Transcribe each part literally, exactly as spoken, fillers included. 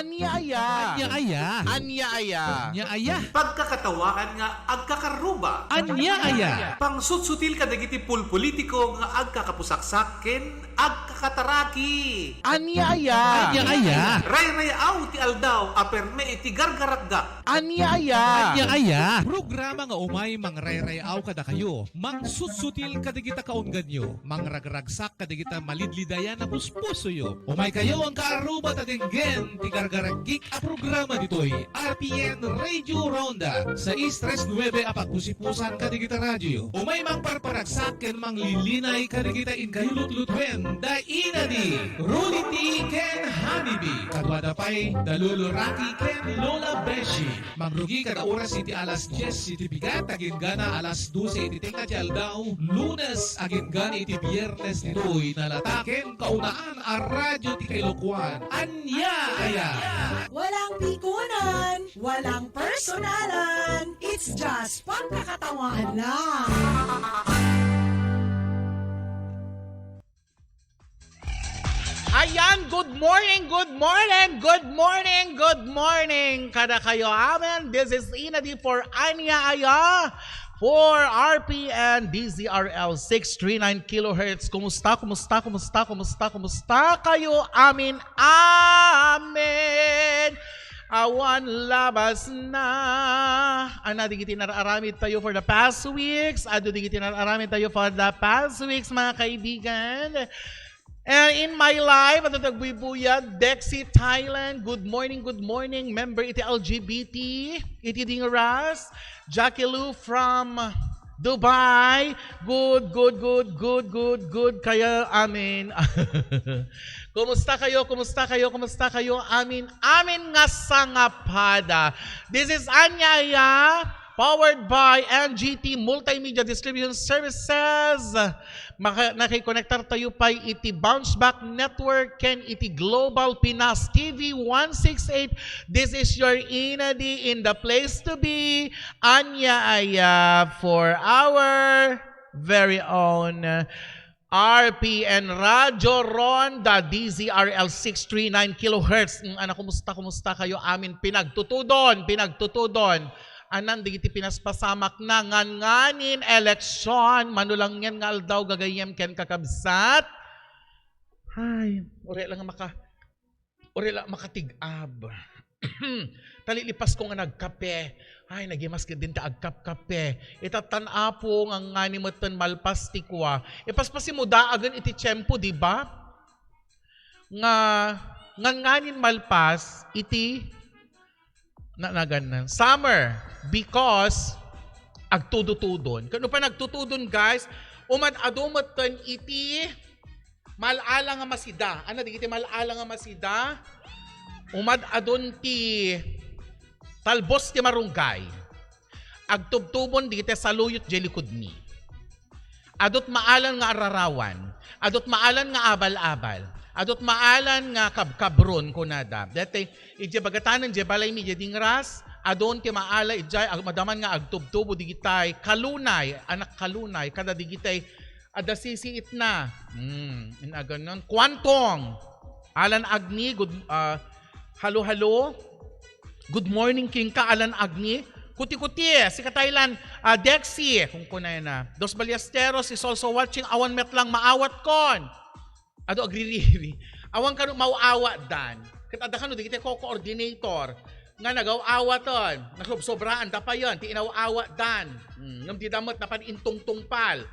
Ania aya? Ania aya? Ania aya? Ania aya? Pagkakatawaan nga agkakarruba. Ania aya? Pangsutsutil kadagiti pulpolitiko nga agkakapusaksak ken agkakataraki. Ania aya? Ania aya? Rayrayaw ti aldaw a perme iti gargarakgak. Ania aya? Ania aya? Programa nga umay mangrayrayaw kadakayo, mangsutsutil kadagita kaungganyo, mangragragsak kadagita malidlidayan a puspusoyo. Umaykayo, agkarruba, ta denggen ti gargaragik a programa ditoy R P N Radio Ronda, sais tres nuebe a pagpusipusan kadagita radioyo. Umay mangparparagsak ken manglilinay kadagita inkayo lutlutuen da ina ni Rudy T ken Honey B. Kaduada pay da Lolo Rocky ken Lola Beshi. Mangrugi kada oras iti alas dies iti bigat, agingga alas dose iti tengnga ti aldaw, Lunes agingga iti Biernes ditoy nalatak ken kaunaan a radio ti Kailokuan. Ania aya? Walang pikunan, walang personalan. It's just pagkakatawaan lang. Ayan, good morning, good morning, good morning, good morning kadakayo amin. This is Ina D for Ania Aya for R P N D Z R L six three nine kilohertz. Kumusta, kumusta, kumusta, kumusta, kumusta kayo amin? Amen. Awan labas na. Ana, digiti nar-aramid tayo for the past weeks. Adu digiti nar-aramid tayo for the past weeks, mga kaibigan. And in my life, adu ti agbuybuyag, Dexy Thailand. Good morning, good morning. Member iti L G B T, iti Dingras. Jackie Lou from Dubai. Good, good, good, good, good, good kayo amin. Kumusta kayo? Kumusta kayo? Kumusta kayo? Amin, amin nga sangapada. This is Anyaya, powered by N G T Multimedia Distribution Services. Maka-, nakikonektar tayo pa iti Bounce Back Network ken iti Global Pinas T V one six eight. This is your Ina D in the place to be. Anyaya for our very own R P N Radio Ronda, D Z R L six three nine kilohertz. Mm, ana, kumusta, kumusta kayo amin? Pinagtutudon, pinagtutudon. Anan, digiti pinaspasamak na, ngan-nganin, eleksyon, mano lang yan nga aldaw, gagayyem ken kakabsat. Ay, uri lang maka-, Uri la makatig-ab. Talilipas ko nga nagkape. Ay, nagimas ket din ta agkapkape. Ita tan Apo nga ngani metten malpas ti kua. Ipaspasimo daagen iti tiempo, di ba? Nga, ngan-nganin malpas iti na-, nagannan. Summer, because agtudutudon. Kano pa nagtutudon, guys? Umad-adu metten iti mal-ala nga masida. Ano, digiti mal-ala nga masida? Umad-adun ti talbos ti marunggay. Agtubtubon digiti saluyot diay likudmi. Adut maalan nga ararawan. Adut maalan nga abal-abal. Adut maalan nga kabkabron, kunada. Deti, idiay bagatanen, diay balaymi, diay dingras, adun ti maala, idiay, ag-, madaman nga agtubtubo digitay kalunay, anak kalunay, kada digitay adda sisiit na. Hmm, in aganon. Kuantong. Alan Agni, good, ah, hello, hello. Good morning, Kingka, Alan Agni. Kuti-kuti, sika Thailand, ah, Dexy, kung kunay na. Dos Ballesteros is also watching. Awan met lang maawat kon. Adu agririri. Awan kano mauawa dan. Ket adda kano digiti ko-coordinator nga nagaw-awaten, nasobsobraan da payen ti inaw-awa dan. Hmm, ngem di da met napan intungtungpal.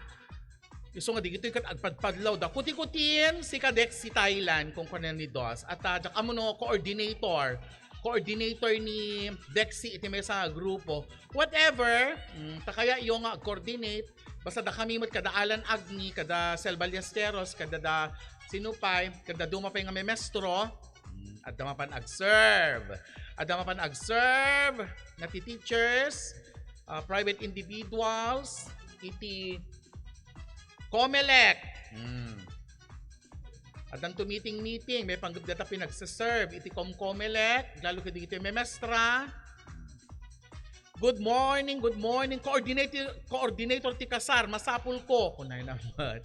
Isu nga digitoy ket agpadpadlaw da. Kuti-kutin, sika Dexy Thailand, kung kunan ni Dos. At, ah, diak ammo no coordinator. Coordinator ni Dexy iti maysa nga grupo. Whatever, mm, ta kaya iyo nga ag-coordinate, basta da kami met kada Alan Agni, kada Sel Ballesteros, kada da sino pay, kada duma pay nga memestro, mm, adda mapan ag-serve. Adda mapan ag-serve nga ti teachers, ah, private individuals, iti Comelec. Mm. Addanto meeting-meeting, may panggap data pinagsaserve iti Comcomelec, lalo kadagiti memestra. Good morning, good morning. Coordinator, coordinator ti kasar, masapul ko. Kunay naman.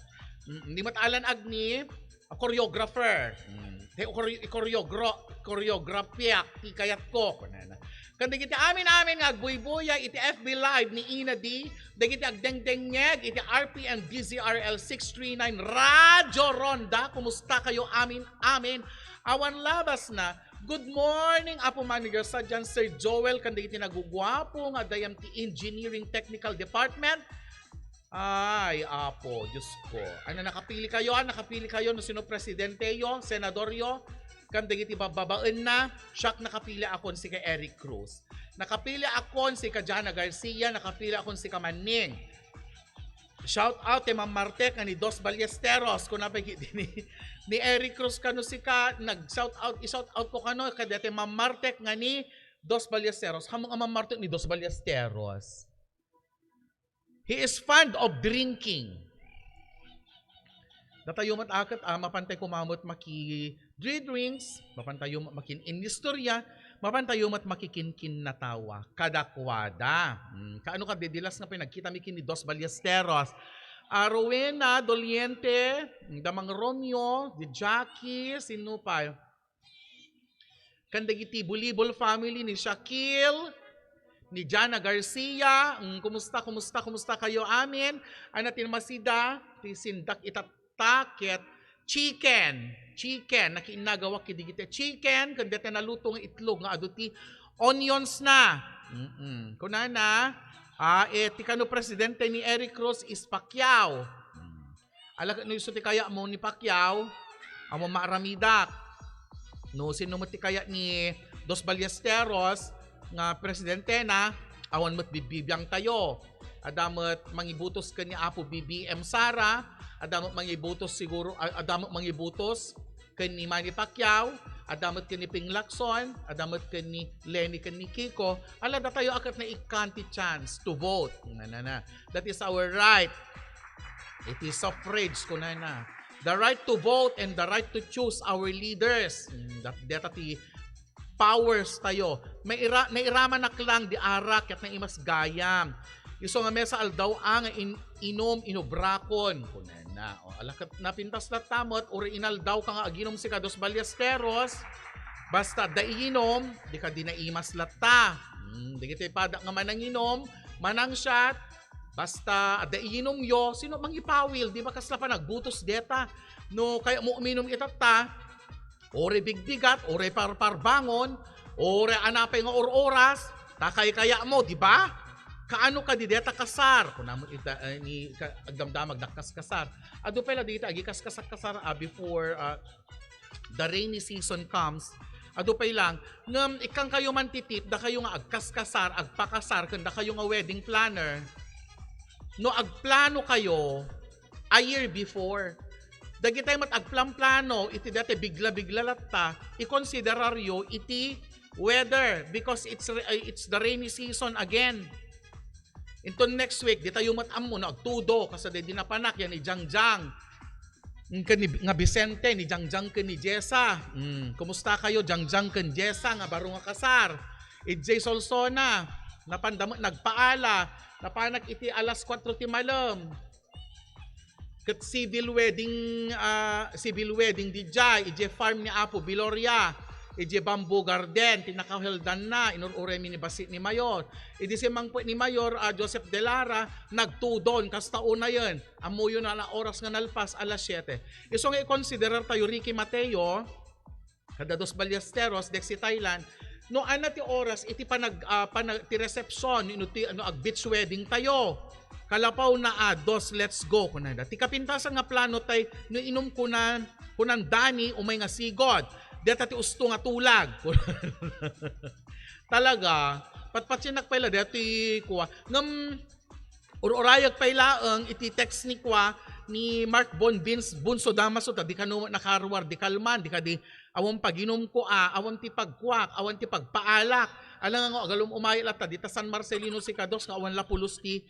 Mm, ni Mat Alan Agni, a choreographer. Mm. Ti choreo-, choreo-, choreographia ti kayatko, kunana. Ken dagiti amin-amin nga agbuybuya iti F B Live ni Ina D, dagiti agdengdengngeg iti R P M D Z R L six three nine Radio Ronda. Kumusta kayo amin-amin? Awan labasna. Good morning, Apo Manager, sadian Sir Joel, ken dagiti naguguapo nga adda ti Engineering Technical Department. Ay, Apo, Diyos ko. Ano, nakapili kayo, ah? Nakapili kayo no sino presidenteyo, senadoryo? Kan dagiti babbabaenna, siak nakapili akon si ka Eric Cruz. Nakapili akon si ka Jana Garcia, nakapili akon si ka Manning. Shout out ti Ma'am Martek nga ni Dos Ballesteros. Kuna pay ni, ni Eric Cruz kano sika, nag-shout out, i-shout out ko kano, kada ti Ma'am Martek nga ni Dos Ballesteros. Hammong a Ma'am Martek ni Dos Ballesteros. He is fond of drinking. Datayo met aket, ah, mapantay koma met maki-drinks, mapantayo met makin-inistorya, mapantayo met makikinkinnatawa. Kadakuada. Hmm, kaano ka didilas nga pinagkita mi ken ni Dos Ballesteros? Ah, Rowena Doliente, Damang Romeo, di Jackie, sino pa? Kan dagiti Bulibol family ni Shaquille, ni Jana Garcia. Mm, kumusta, kumusta, kumusta kayo amin? Ana ti masida, ti sindak itatta ket chicken. Chicken, nakiinnagawak iti dagiti chicken, ken dayta naluto nga itlog nga adu ti onions na. Mm-mm. Kunana, ah, eh, ti kano presidente ni Eric Cruz is Pacquiao. Mm. Ala, no isu ti kayatmo ni Pacquiao, awan maaramidak. No sino met ti kayat ni Dos Ballesteros nga presidentena, awan met bibbibiangtayo. Adda met mangibutos ken ni Apo B B M Sara, adda met mangibutos siguro, a-, adda met mangibutos ken ni Manny Pacquiao, adda met ken ni Ping Lacson, adda met ken ni Leni ken ni Kiko. Ala, datayo a ket naikkan ti chance to vote. Nanana. That is our right. It is suffrage, kunana. The right to vote and the right to choose our leaders. Mm, that, deta ti powers tayo. Maira-, nairamanak lang di arak ket naimas gayam. Isu nga mesa aldaw a nga in-, inom inubrakon, kunana. O, ala ket napintas latta met, uri inaldaw ka nga aginom sika Dos Ballesteros, basta adda iyinom, di ka di naimas latta. Hmm, dagiti pada nga mananginom, manangsiat, basta adda iyinomyo, sino mangipawil? Di ba kasla panagbutos deta? No kayatmo uminom itatta, uray bigbigat, uray parparbangon, uray anapay nga or-oras, ta kaykayatmo, di ba? Kaano ka di deta kasar? Kunam ita, eh, ni, ka, agdamdamag nakaskasar. Adu pay la dita, agikaskasak-kasar, ah, before, ah, the rainy season comes. Adu pay lang, ngem ikkan kayo mantitip, dakayo nga agkaskasar, agpakasar, ken dakayo nga wedding planner. No agplano kayo, a year before. Dagitay met agplanplano iti dati bigla-bigla latta, ikonsideraryo iti weather because it's re-, ay, it's the rainy season again. Inton next week, ditayo met ammo no agtudo, kasla di napanak yan ni Jangjang. Ken ni, nga Vicente, ni Jangjang ken ni Jessa. Hmm, kumusta kayo, Jangjang ken Jessa, nga baro nga kasar? Ijay Solsona, napanda met nagpaala, napanak iti alas kuatro ti malem. Ket civil wedding, ah, civil wedding didiay, idiay farm ni Apo Biloria, idiay Bamboo Garden, ti nakaheldanna, inur-uray mi ni Basi ni Mayor. Idi simmangpet ni Mayor, ah, Joseph Delara, nagtudon, kasta unayen, ammoyon a oras nga nalpas, alas siete. Isu nga ikonsiderar tayo, Ricky Mateo, Kada Dos Ballesteros, Dexy Thailand, no, ana ti oras iti panag-, ah, panag-, ti resepsyon, no, ti, no, ag-beach wedding tayo. Kalapaw na, ah, Dos, let's go, kunada. Ti kapintasan nga plano tay, no, inum kunan, kunan Dani, umay nga sigod. Deta ti usto nga tulag. Talaga, patpatsinak pay la deti kua. Ngem, Ur-urayag pay laeng iti text ni kua, ni Mark Bon Vince Bunso Damaso, ta di kano nakaruar, di kalman, di kadi, awan paginumko a, awan ti pagkuak, awan ti pagpaalak. Ala nga, agalum umay latta, dita San Marcelino sika Dos, nga awan la pulos ti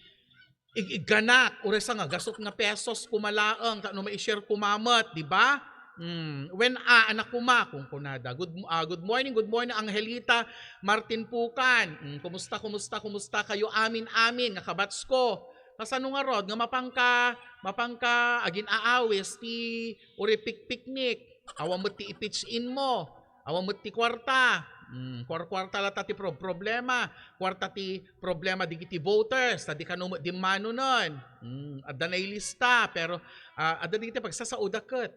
ig-igganak, uray sa nga gasut nga pesos koma laeng, ta no mai-share koma met, di ba? Hmm, wen a, anak koma, kunkunada. Good, ah, good morning, good morning, Angelita Martin Pukan. Hmm, kumusta, kumusta, kumusta kayo? Amin, amin, nga kabats ko. Kasano ngarud nga mapangka, mapangka agin-aawis ti uri pikpiknik? Awan met ti i-pitch in mo. Awan met ti kuarta. Hmm, kuar-, kuarta latta ti pro-, problema. Kuarta ti problema digiti voters. Ta di kano met dimmanonen. Hmm, adda nailista, pero, ah, adda digiti pagsasaoda ket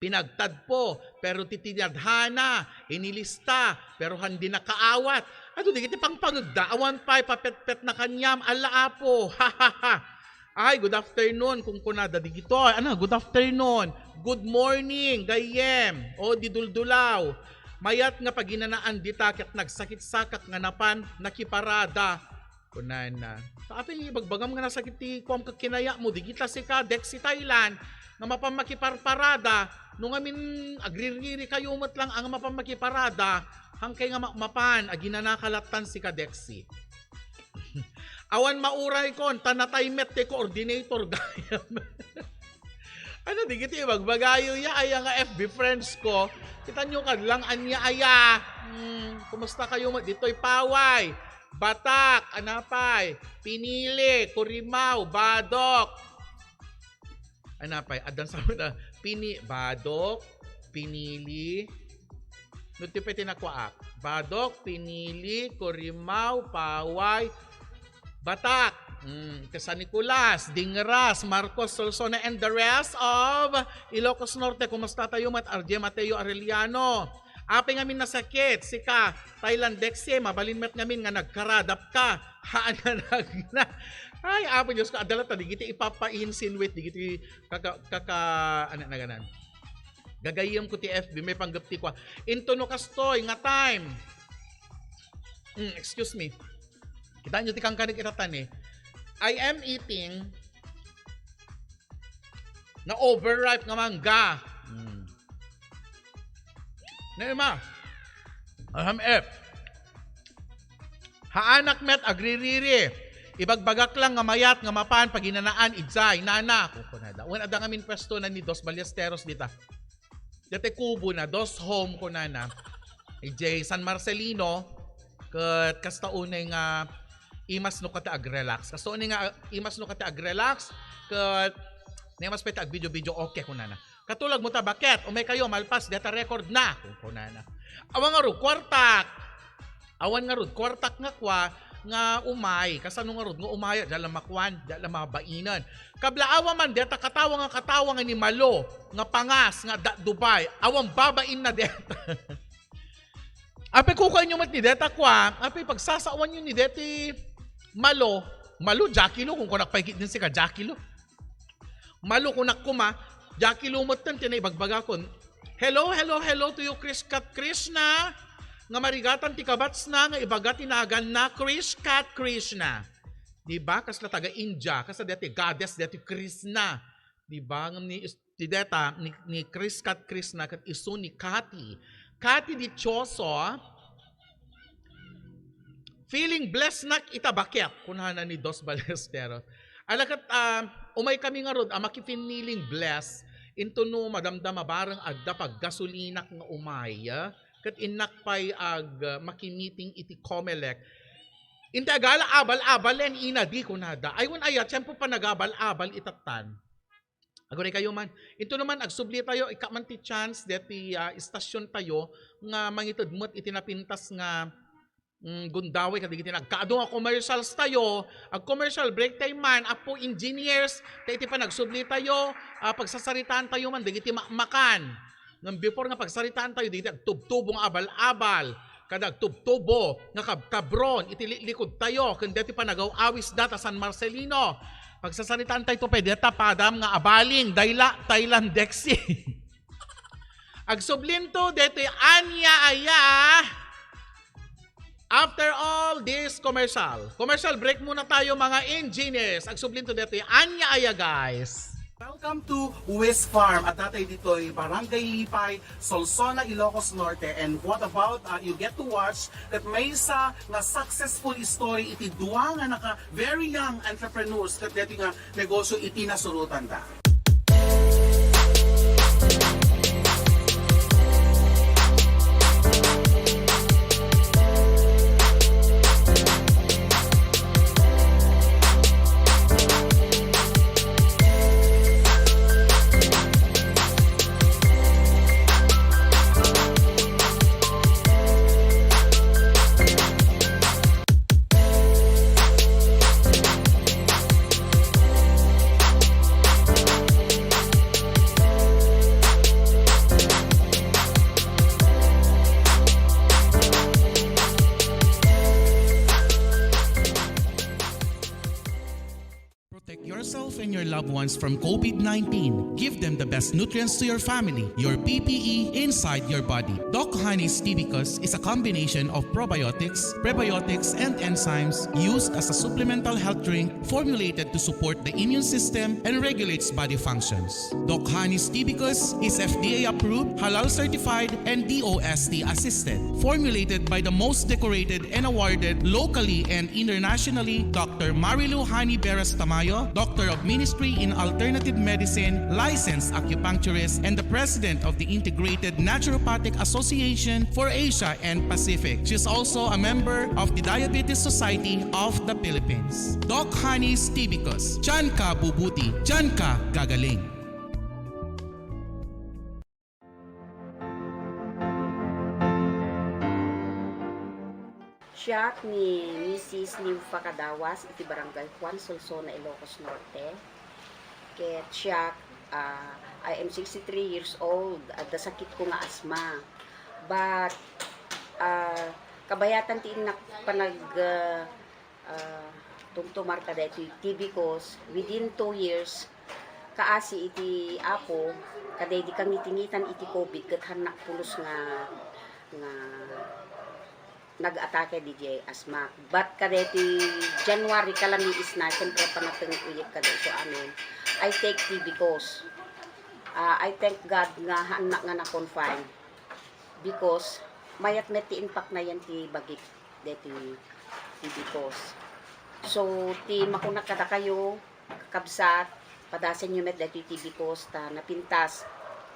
pinagtadpo, pero ti tinadhana, inilista, pero handi nakaawat. Adu, digiti pangpangegda, awan pay papetpetna kaniam, alla Apo. Ay, good afternoon, kunkunada digitoy. Ano, good afternoon. Good morning, gayyem. O, di duldulaw. Mayat nga paginanaan dita ket nagsakit-sakak nga napan nakiparada. Kunana. Ta apay nga ibagbagam nga nasakit ti kuam ket kinayatmo, digita sika, Dexy Thailand, nga mapan makiparparada, no ngamin agririri kayo met lang a nga mapan makiparada, hangkay nga ma-, mapan, aginanaka lattan sika, Dexy. Awan mauray kon, ta natay met ti coordinator gayam. Ano, digiti ibagbagayo ya, aya nga F B friends ko. Kitanyo kad lang, ania aya. Hmm, kumusta kayo met ditoy Paway? Batak, anapay, Pinili, Kurimaw, Badok. Anapay, addan sa na, Pini-, Badok, Pinili. No ti pay ti nakuaak. Badok, Pinili, Kurimaw, Paway, Batak. Mm, iti San Nicolas, Dingras, Marcos, Solsona, and the rest of Ilocos Norte. Kumusta tayo met, R J Mateo Arellano? Apay ngamin nasakit, sika, Thailand Dexy, mabalin met ngamin nga nagkaradap ka. Haan nga nagna-, ay, Apo Dios ko, adala ta, digiti ipapa-insinuate, digiti kaka-, kaka-, ano na ganan. Gagayyem ko ti F B, may panggap ti kwa. Into no kastoy, nga time. Mm, excuse me. Kitaan nyo ti kangkanig itatan eh. I am eating na overripe nga mangga. Hmm. Naima. Ahem, ep. Haanak met agririri. Ibagbagak lang nga mayat nga mapan paginanaan idiay, nana. Kukunada. Wen adda ngamin pwesto na ni Dos Ballesteros dita. Dati kubo na, Dos Home kunana. Idiay San Marcelino, ket kasta unay nga imas no kata ag-relax. Kasta unay nga imas no kata ag-relax, ket naimas pay ta ag-video-video, okay kunana. Katulag mo ta, baket, umay kayo, malpas, deta record na, kunkunana. Awan ngarud, kuartak. Awan ngarud, kuartak nga kwa, nga umay. Kasano ngarud, nga umay, di la makuan, di la mabainan. Kablaawa man, deta katawa nga katawa nga ni Malo, nga pangas, nga da Dubai. Awan babain na deta. Apay kukuan nyo met ni deta kwa, apay pagsasawan nyo ni deti Malo, Malo, Jackie Lo, kung kunak paikit din sika, Jackie Lo. Malukunak koma, Jackie Lo metten ti naibagbagakon. Hello, hello, hello to you, Chris Kat Krishna. Nga marigatan ti kabatsna, nga ibaga ti naganna, Chris Kat Krishna. Di ba? Kasla taga India, kasla deti goddess, deti Krishna. Di ba? Ngem ni, ti deta, ni, ni Chris Kat Krishna, ket isu ni Cathy. Cathy Dichoso, Feeling blessed nak ita baket, kunana ni Dos Ballesteros. Ala ket, ah, umay kami ngarud a makifeeling blessed, into no madamdama bareng adda paggasolinak nga umay, ah, ket innak pay ag, ah, makimiting iti Comelec. Inta agala abal-abalen ina di kunada. Ay, wen aya, tiempo pa nagabal-abal itattan. Aguray kayo man. Into naman, agsubli tayo, ikka man ti chance deti, ah, istasyon tayo nga mangited met iti napintas nga, mm, gundaway kadagiti nagkaadu nga commercials tayo, ag-commercial break tayo man, apo engineers, ta iti panagsubli tayo, ah, pagsasaritaan tayo man dagiti makmakan. Ngem before nga pagsaritaan tayo, dagiti agtubtubo nga abal-abal, kada agtubtubo nga kabkabron iti liklikod tayo ken deti panagaw-awisda ta San Marcelino. Pagsasaritaan tayo pay deta padam nga abaling, dayla, Thailand Dexy. Agsublinto detoy ania aya. After all this commercial, commercial break muna tayo, mga engineers. Agsublinto detoy ania aya, guys. Welcome to West Farm. Adda tayo ditoy Barangay Lipay, Solsona, Ilocos Norte. And what about, uh, you get to watch that maysa nga successful story iti dua nga naka very young entrepreneurs ket deti nga negosyo iti nasurotanda. ones from COVID nineteen. Give them the best nutrients to your family, your P P E, inside your body. Doc Honey's Tibicus is a combination of probiotics, prebiotics, and enzymes used as a supplemental health drink formulated to support the immune system and regulates body functions. Doc Honey's Tibicus is F D A approved, halal certified, and D O S T assisted. Formulated by the most decorated and awarded locally and internationally, Doctor Marilu Honey Beras Tamayo, Doctor of Ministry in Alternative Medicine, licensed acupuncturist, and the President of the Integrated Naturopathic Association for Asia and Pacific. She is also a member of the Diabetes Society of the Philippines. Doc Honey's Tibicus. Diyan ka bubuti. Diyan ka gagaling. Siak ni Missus Nympha Cadawas iti Barangay Juan Solsona, Ilocos Norte. Ket siak, ah, I am sixty-three years old. Adda sakitko nga asma. But, ah, kabayatan ti innak panag, ah, ah, tumtumar kadaytoy Tibicus within two years, kaasi iti Apo, kadaydi kangitingitan iti COVID, ket hannak pulos nga, nga nag-atake didiay asma. But kadaytoy January, kalamiisna, siyempre, panateng uyek kadayso amin. I take Tibicus. Ah, I thank God nga hannak nga na-confine because mayat met ti impaknayan ti bagik daytoy Tibicus. So, ti makunak kadakayo, kakabsat, padasenyo met daytoy Tibicus ta napintas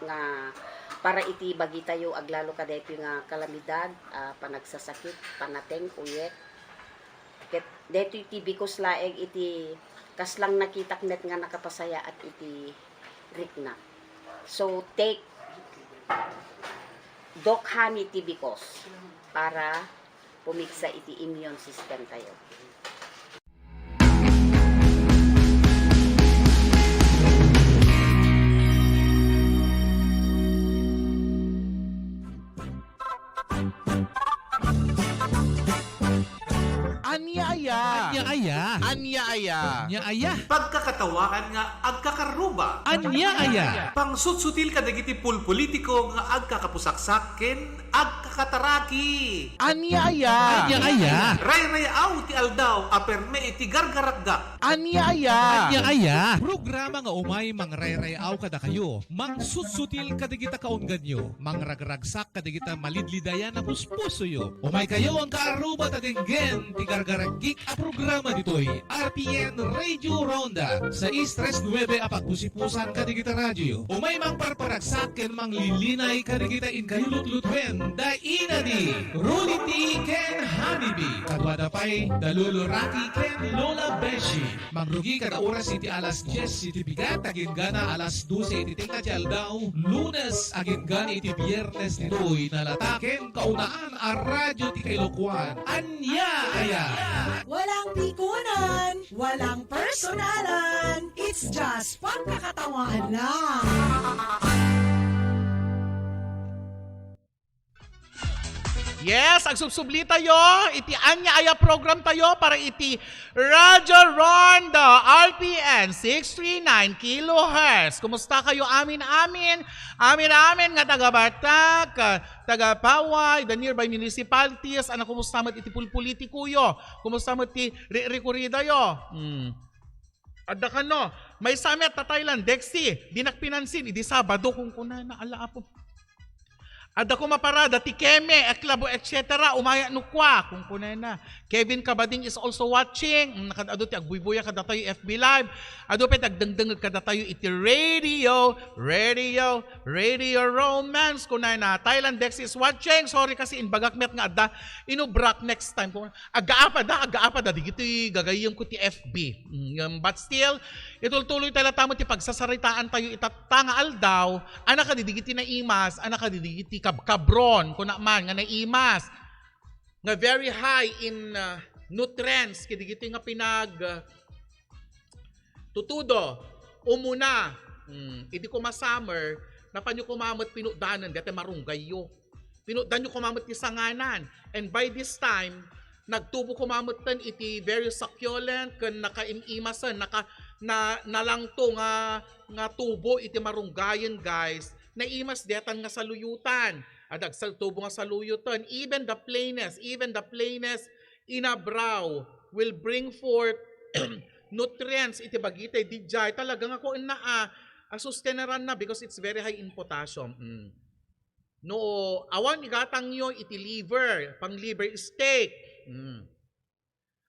nga para iti bagitayo aglalo kadaytoy nga kalamidad, ah, panagsasakit, panateng, uyek. Ket daytoy Tibicus laeng iti kaslang nakitak met nga nakapasayaat iti rikna. So, take Doc Honey Tibicus para pumigsa iti immune system tayo. Ania aya? Ania aya? Ania aya? Ania aya? Pagkakatawaan nga agkakaruba. Ania aya? Pangsutsutil kadagiti pulpolitiko nga agkakapusaksak ken agkakataraki. Ania aya? Ania aya? Rayrayaw ti aldaw a perme iti gargarakgak. Ania aya? Ania aya? Programa nga umay mangrayrayaw kadakayo, mangsutsutil kadagita kaungganyo, mangragragsak kadagita malidlidayan a puspusoyo. Umaykayon, kaaruba, ta denggen ti gargaragik a programa ditoy R P N Radio Ronda, sais tres nuebe a pagpusipusan kadagita radioyo. Umay mangparparagsak ken manglilinay kadagita inkayo lutlutuen da inadi, Rudy T ken Honey B. Kaduada pay da Lolo Rocky ken Lola Beshi. Mangrugi kada oras iti alas dies iti bigat, agingga alas dose iti tengnga ti aldaw, Lunes agingga iti Biernes ditoy nalata ken kaunaan a radio ti Kailokuan. Ania aya? Walang pikunan, walang personalan. It's just pagkakatawaan lang. Yes, agsubsubli tayo iti ania aya program tayo para iti Radyo Ronda, R P N six three nine kilohertz. Kumusta kayo amin, amin? Amin, amin nga taga Batak, ah, taga Paway, the nearby municipalities. Ano, kumusta met iti pulpolitikoyo? Kumusta met ti ri-, rikuridayo? Hmm. Adda kano, maysa met ta Thailand, Dexy, dinak pinansin, idi Sabado, kunkunana, ala, Apo. Adda koma parada, ti Keme, Eklabo, et cetera, umaya no kua, kunkunana. Kevin Cabading is also watching. Mm, nakad-, adu ti agbuybuya kadatayo F B Live. Adu pay ti agdengdengeg kadatayo iti radio, radio, radio romance, kunana. Thailand, Dexy is watching. Sorry kasi inbagak met nga adda inubrak next time. Kun-, Aggaapada, aggaapada, digiti gagayyemko ti F B. Mm, ngem, but still, itultuloy tayo latta met ti pagsasaritaan tayo itatta nga aldaw, ana kadi digiti naimas, ana kadi digiti kabkabron, kuna man nga naimas, nga very high in, ah, nutrients, kidigiti nga pinag, ah, tutudo, umuna, mm, idi kuma summer, napanyo kuma met pinudanen, dati marunggayyo. Pinutdanyo kuma met ti sanganan. And by this time, nagtubo kuma metten iti very succulent ken nakaim-imasen, naka-, na, nalangto nga, nga tubo iti marunggayen, guys. Naimas detan nga saluyotan. Adda agsaltubo nga saluyotan. Even the plainest, even the plainest inabraw will bring forth nutrients iti bagita. Dijay talaga nga kuenna a, a susteneranna because it's very high in potassium. Mm. No, awan igatangyo iti liver, pang liver steak. Mm.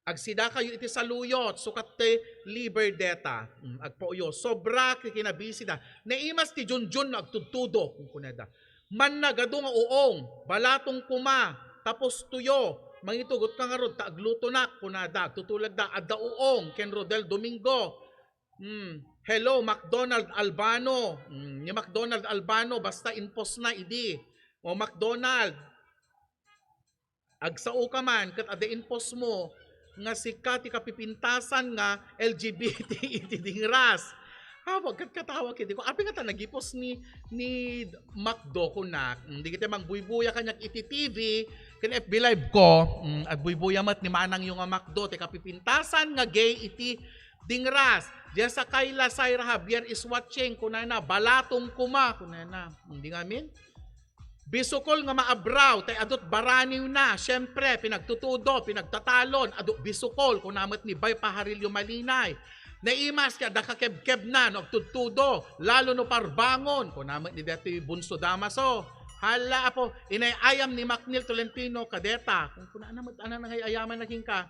Agsidakayo iti saluyot, sukat ti liver deta. Mm, agpaoyo. Sobra ti kinabisida. Naimas ti Junjun no agtudtudo, kunkunada. Mannagadu nga uong, balatong koma, tapos tuyo, mangitugot ka ngarud ta aglutonak, kunada, agtutulagda, adda uong, ken Rodel Domingo. Mm, hello, McDonald Albano. Mm, ni McDonald Albano, basta inpos na idi. O McDonald, agsao ka man ket adda inpos mo nga sika ti kapipintasan nga L G B T iti dingras. Hawag ket katawa kidi ko. Apay nga ta nagipos ni, ni McDo kunak. Mm, di kita mangbuybuya kaniak iti T V, ken F B Live ko. Mm, agbuybuya met ni manangyo nga McDo ti kapipintasan nga gay iti dingras. Jessica Kayla Syra Javier is watching. Kunana, balatong koma. Kunana. Mm, di ngamin? Bisukol nga maabraw, tay adut baraniw na, siempre, pinagtutudo, pinagtatalon, adu bisukol, kuna met ni Bay Pajarillo Malinay. Naimas, kaya dakakebkeb na, no agtudtudo, lalo no parbangon, kuna met ni deti Bunso Damaso. Hala, apo, inay-ayam ni Macnil Tolentino, kadeta. Kung kuna na met, anan nga ay-ayaman na kinka.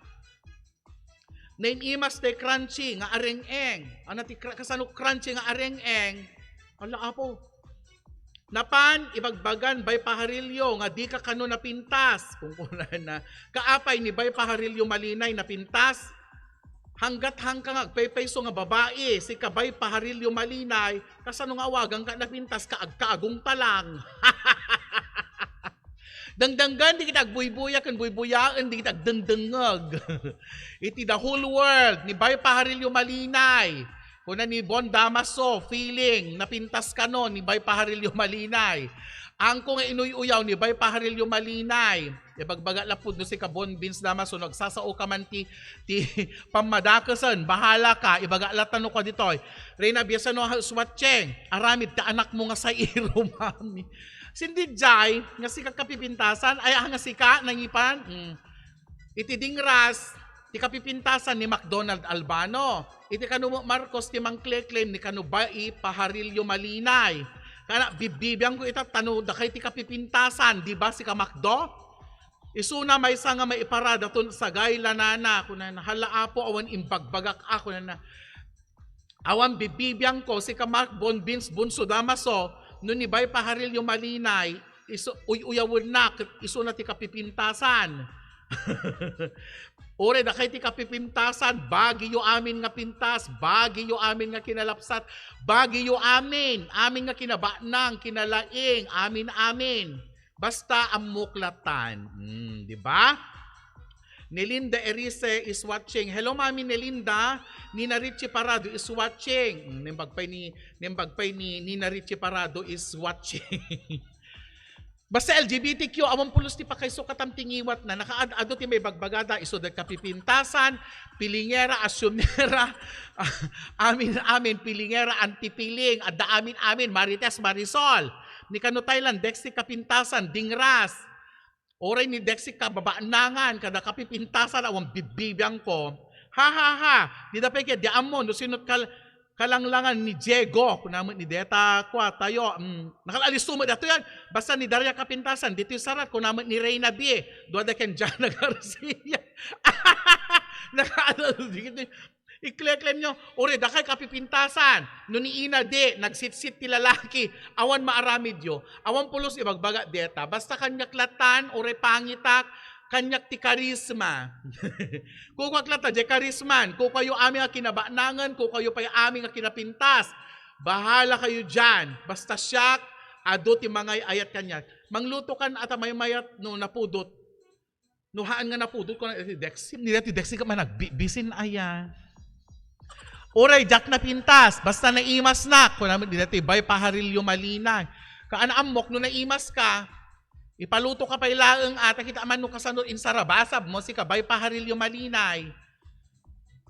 Naimas ti crunchy nga areng-eng. Ana ti cr-, kasano crunchy nga areng-eng? Ala, apo. Napan, ibagbagan, Bay Pajarillo, nga di ka kano napintas. Kung kunana, kaapay ni Bay Pajarillo Malinay napintas. Hanggat hangka nga agpaypayso nga babai, sika Bay Pajarillo Malinay, kasano nga awagan ka napintas ka agkaagong talang. Dangdanggan, di kita agbuybuya, ken buybuyaen, di kita agdengdengngeg. Iti the whole world, ni Bay Pajarillo Malinay. Kuna ni Bon Damaso, feeling, napintas kano ni Bay Pajarillo Malinay. Angko nga inuy-uyaw ni Bay Pajarillo Malinay. Ibagbaga lapud no sika Bon Vince Damaso, no agsasao ka man ti, ti pammadakesen, bahala ka, ibaga latta no ka ditoy. Reyna Biasano, house watching, aramid ti anakmo nga sairo, mami. Sindi jay, nga sika kapipintasan, ay, ah, nga sika, nangipan, mm. Iti dingras, ti kapipintasan ni McDonald Albano. Iti kano Marcos ti mangkleklem ni kano Bay Pajarillo Malinay. Kana, bibibiang ko ita, tano, dakay ti kapipintasan, di ba, sika McDo? Isuna maysa nga maiparada ton sagay lanana, kunana, hala, Apo, awan imbagbagak a, kunana. Awan bibibiang ko, sika Mark Bon Vince Bunso Damaso, no ni Bay Pajarillo Malinay, isu-, uy-uyawenna, ket isuna ti kapipintasan. Uray dakay ti kapipintasan, bagiyo amin nga pintas, bagiyo amin nga kinalapsat, bagiyo amin, amin nga kinabanang, kinalaing, amin, amin. Basta ammok latan. Hmm, di ba? Nelinda Erice is watching. Hello, Mami Nelinda. Nina Richie Parado is watching. Hmm, nimbag pay ni, nimbag pay ni Nina Richie Parado is watching. Basta L G B T Q, awan pulos ti pakaiso katam ti ngiwat na. Nakaad-ado ti may bagbagada, isu da kapipintasan, pilingera, asyonera, amin, amin, pilingera, antipiling, adda amin, amin, Marites, Marisol. Ni kano Thailand, Dexy kapintasan, dingras. Oray ni Dexy kababaanangan, kada kapipintasan, awan bibbibiang ko. Ha, ha, ha. Di da pay kaya, di ammo, no sinot kal-, kalanglangan ni Diego, kunamit ni Deta, kwa, tayo, mm, nakalalis mo, dato yan. Basta ni Daria kapintasan, dito yung sarat, kunamit ni Reyna Bie, duwada ken Jana Garcia. Nakaano, di, di, Ikleklem nyo, uri, dakay kapipintasan. No ni ina di, nagsitsit ti lalaki, awan maaramidyo. Awan pulos ibagbaga deta. Basta kaniak latan, uri pangitak, kaniak ti karisma. Kukuak latan, di karisman. Kukayo amin nga kinabanangan, kukayo pay amin nga kinapintas. Bahala kayo dyan. Basta siak, adu ti mangay-ayat kaniak. Mangluto kan ata maymayat no napudot. No haan nga napudot ko na iti Dexim, nila ti Dexim ka man nagbibisin aya. Uray, diak napintas, basta naimas na, ko namin dila ti Bay Pajarillo Malinay. Kaan ammok, no naimas ka, ipaluto ka pay laeng, ata kita man no kasano insarabasab mo, si ka Bay Pajarillo Malinay.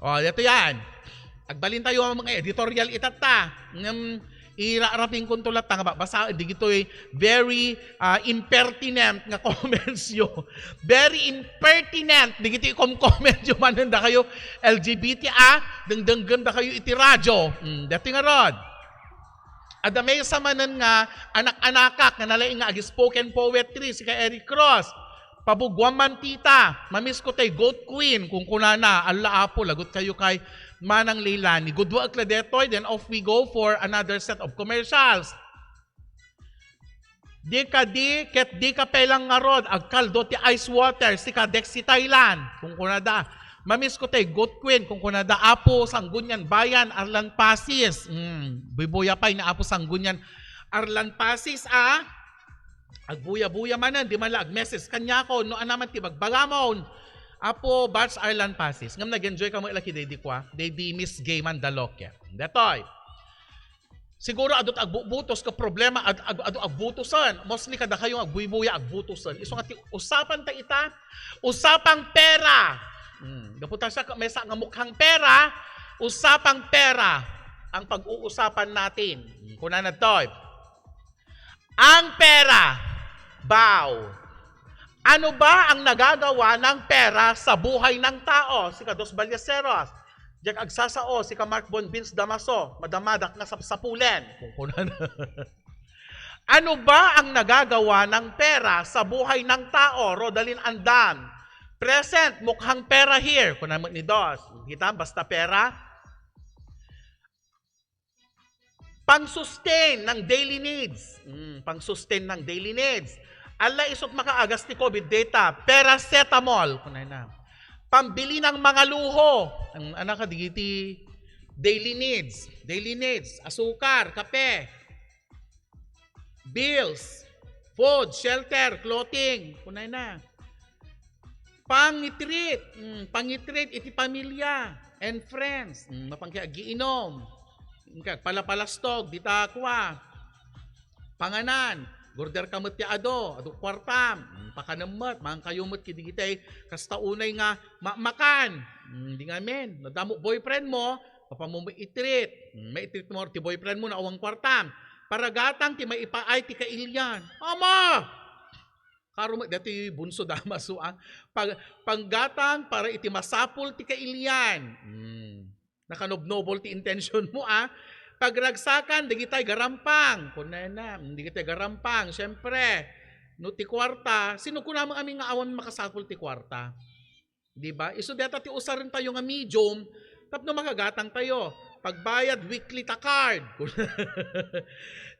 O, dito yan. Agbalintayo nga mga editorial itatta. Ngem, irarapingkonto latta nga babasaen, digitoy very, ah, impertinent nga commentsyo. Very impertinent, digitoy ikom-commentyo manen dakayo L G B T, ah, dengdenggen dakayo iti radyo. Hmm, dati nga rod. Adda maysa manen nga anak-anakak nga nalaing nga agi-spoken poetry, sika Eric Cross. Pabuguam man tita, mamisko tay goat queen, kunkunana, alla Apo, lagot kayo kay Manang Leilani. Gudwaek la detoy, then off we go for another set of commercials. Di ka di, ket di ka pelang ngarod, agkaldo ti ice water, sika Dexy Thailand, kunkunada. Mamisko tay goat queen, kunkunada, Apo Sanggunian Bayan, Arlan Pasis. Hmm, buybuya pay ni Apo Sanggunian Arlan Pasis, ah. Agbuya-buya manen, di man la ag-message kaniakon, no ania man ti bagbagamon. Apo, Bats Arlan Pasis. Ngem nag-enjoy kamo ila ki Daddy kwa, Daddy Miss Gay Mandaloque. Detoy. Siguro adu ti agbubutos ka problema, ad-, adu, adu agbutosen. Mostly kadakayo nga agbuybuya, agbutosen. Isu nga ti usapan ta ita, usapang pera. Hmm, gapu ta siak maysa nga mukhang pera, usapang pera ang pag-uusapan natin. Hmm, kunana ditoy. Ang pera. Bow. Ano ba ang nagagawa ng pera sa buhay ng tao? Sika Dos Ballesteros. Diak agsasao, sika Mark Bon Vince Damaso, madamadak nga sapsapulen. Kunkunan. Ano ba ang nagagawa ng pera sa buhay ng tao? Rodalyn Andan. Present, mukhang pera here. Kunana met ni Dos. Kita, basta pera. Pang-sustain ng daily needs. Mm, pang-sustain ng daily needs. Alla isut makaagas ti COVID data, paracetamol. Kunana. Pambili ng mga luho. Ang anak ka, digiti daily needs. Daily needs. Asukar, kape. Bills. Food, shelter, clothing. Kunana. Pangitreat, mm, pangitreat iti pamilya and friends. Mm, mapangki agiinom. Inka, palapalastog, dita kua. Panganan, order ka met ti adu, adu kuartam. Mm, pakanem met, mangan kayo met kidigitay, kasta unay nga ma-, makan. Mm, di ngamin, nadamo boyfriend mo, mapamo mo itreat. Mm, maitreat mo ti boyfriend mo na awan kuartam. Paragatang ti maipaay ti kailian. Ama! Karo met dati bunso Damaso, ah. Pag, panggatang para iti masapul ti kailian. Hmm. Nakanobnobol ti intention mo, ah. Pagragsakan, digitay garampang. Kunana, hmm, digitay garampang. Siyempre, no ti kuarta, sino kunam amin nga awan makasapul ti kuarta? Di ba? Isu deta ti usarentayo nga medium tapno makagatangtayo. Pagbayad weekly ta card.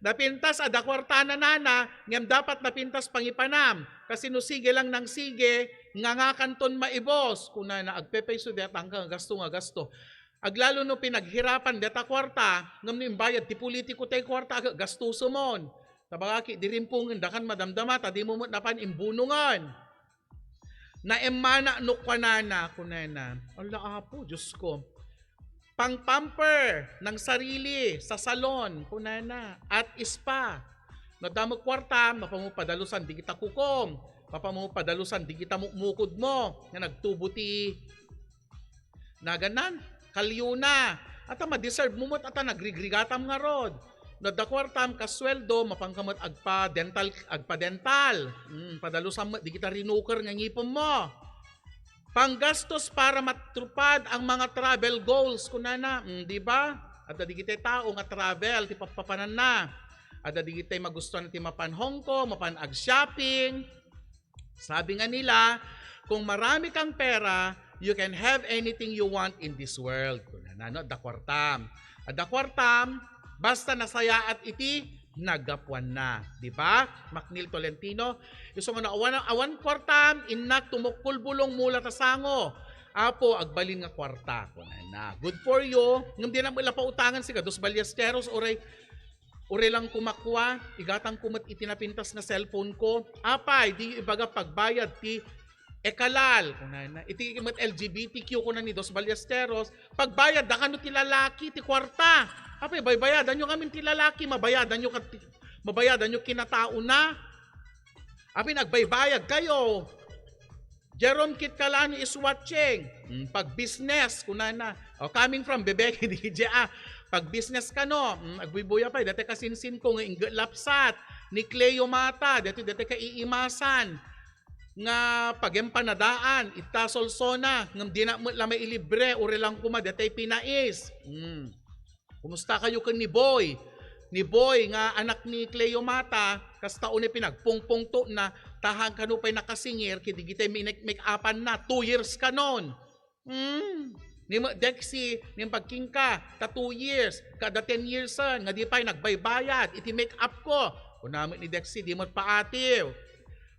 Napintas, adda kuartana nana, ngem dapat napintas pangipanam. Kasi no sige lang nang sige, nga ngakanton maibos. Kunana, agpepay isu deta nga gasto nga gasto. Aglalo no pinaghirapan deta kuarta, ngem no imbayad ti politiko tay kuarta, aga gastusemon. Tabagaki, di rimpungen, dakan madamdama, ta dimo met napan imbunongen. Naemmana no kuanana, kunana, "Ala, Apo, Diyos ko, pang-pamper ng sarili sa salon," kunana, "at spa. No adda met kuarta, mapamo padalusan digita kukom, mapamo padalusan digita mukmukod mo, nga nagtubo ti nagannan, kalyona. Ata ma-deserve mo met, ata nagrigrigatam ngarud. No adda kuartam, kas sueldo, mapanka met agpa-dental, agpa-dental. Mm, padalusam met digita rinuker nga ngipem mo. Panggastos para matupad ang mga travel goals," kunana. Mm, di ba? Adda digitay tao nga travel ti pappapananna. Adda digitay magustuhan ti mapan Hong Kong, mapan ag-shopping. Sabi nga nila, "Kung marami kang pera, you can have anything you want in this world." Kunana, no? Adda kuartam. Adda kuartam, basta nasayaat iti naggapuanna. Di ba? McNeil Tolentino, isu nga no awan, awan kuartam, innak tumukkol bulong mula ta sango. "Apo, agbalin nga kuarta." Kunana. Good for you. Ngem di na mo ila pautangan, sika Dos Ballesteros, uray Uray lang kumakua, igatangko met iti napintas nga cellphone ko. Apay, diyo ibaga pagbayad ti ekalal. Kunana, iti met L G B T Q kuna ni Dos Ballesteros, pagbayad da kano ti lalaki ti kuarta. Apay, baybayadanyo ngamin ti lalaki, mabayadanyo kat-, mabayadanyo kinataona. Apay, nagbaybayad kayo. Jerome Kitkalano is watching. Mm, pag-business, kunana. O, coming from Bebeke, D J, ah. Pag-business kano, mm, agbuybuya pay, dati kasinsin ko nga ingge lapsat ni Cleo Mata, dati, dati kaiimasan nga pag-empanadaan, ita Solsona, ngem dina met la mailibre, uri lang koma, dati pinais. Mm. Kumusta kayo ken ni Boy? Ni Boy nga anak ni Cleo Mata, kasta unay pinagpungpungtona, ta haan kano pay nakasingir, kidi gitay minek-make-upan na, two years kanon. Hmm. Ni mo, Dexy, ni pagkingka, ta two years, kada ten years, ah, nga di pay nagbaybayad, iti make-up ko. Kuna met ni Dexy, di mo paatiw.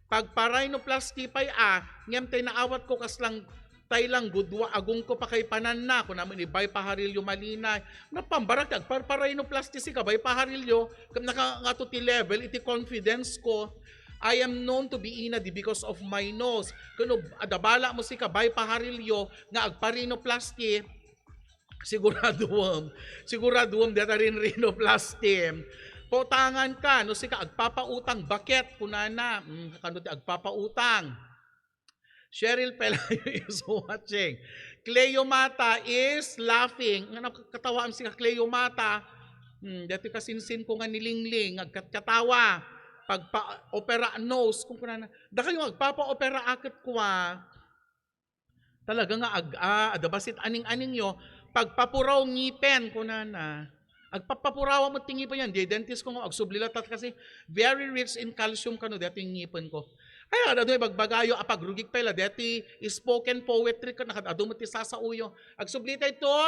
Pagpa-rhinoplasty pay, ah, ngem tay naawat ko kaslang Tay lang gudua, agongko pakaipananna, kuna met ni Bay Pajarillo Malinay. Napambarak ti agparpa-rhinoplasty sika, Bay Pajarillo, ket naka-, ngato ti level iti confidence ko. I am known to be inadi because of my nose. Ket no adda bala mo sika, Bay Pajarillo, nga agpa-rhinoplasty, siguraduem, siguraduem deta rin rhinoplasty. Pautangan ka, no sika agpapautang, baket, kunana. Mm, kano ti agpapautang? Cheryl Pelayo is watching. Cleo Mata is laughing. Nga nakatawa am si Cleo Mata. Hmm, dati kasinsin ko nga ni Lingling, agkatkatawa. Pagpa-opera nose, kung kunana. Dakayo agpapa-opera aket kwa. Talaga nga ag-, ah, adda basit aning-aningyo. Pagpapuraw ngipen, kunana. Agpapapurawa met ti ngipen yan. Di dentist ko nga agsubli latta kasi very rich in calcium kano deti ngipen ko. Ay, ad-adu ibagbagayo a pagrugik pay la deti spoken poetry ket nakad-adu met ti sasauyo. Agsubli tayo to,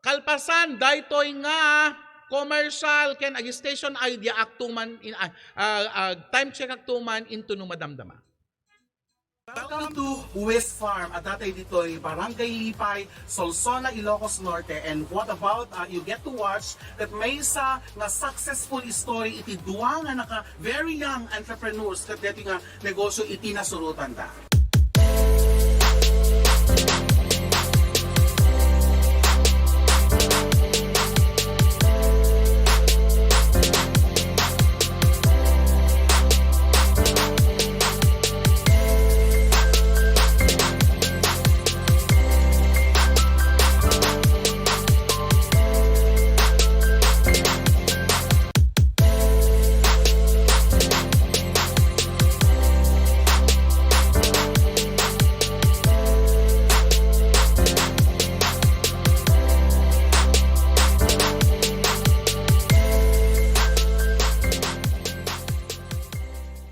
kalpasan daytoy nga commercial ken ag-station I D, agtuman in, ah, ah, ah, time check agtuman into no madamdama. Welcome to West Farm. Adda tayo ditoy Barangay Lipay, Solsona, Ilocos Norte. And what about, uh, you get to watch that maysa nga successful story iti dua nga naka very young entrepreneurs ket deti nga negosyo iti nasurotanda.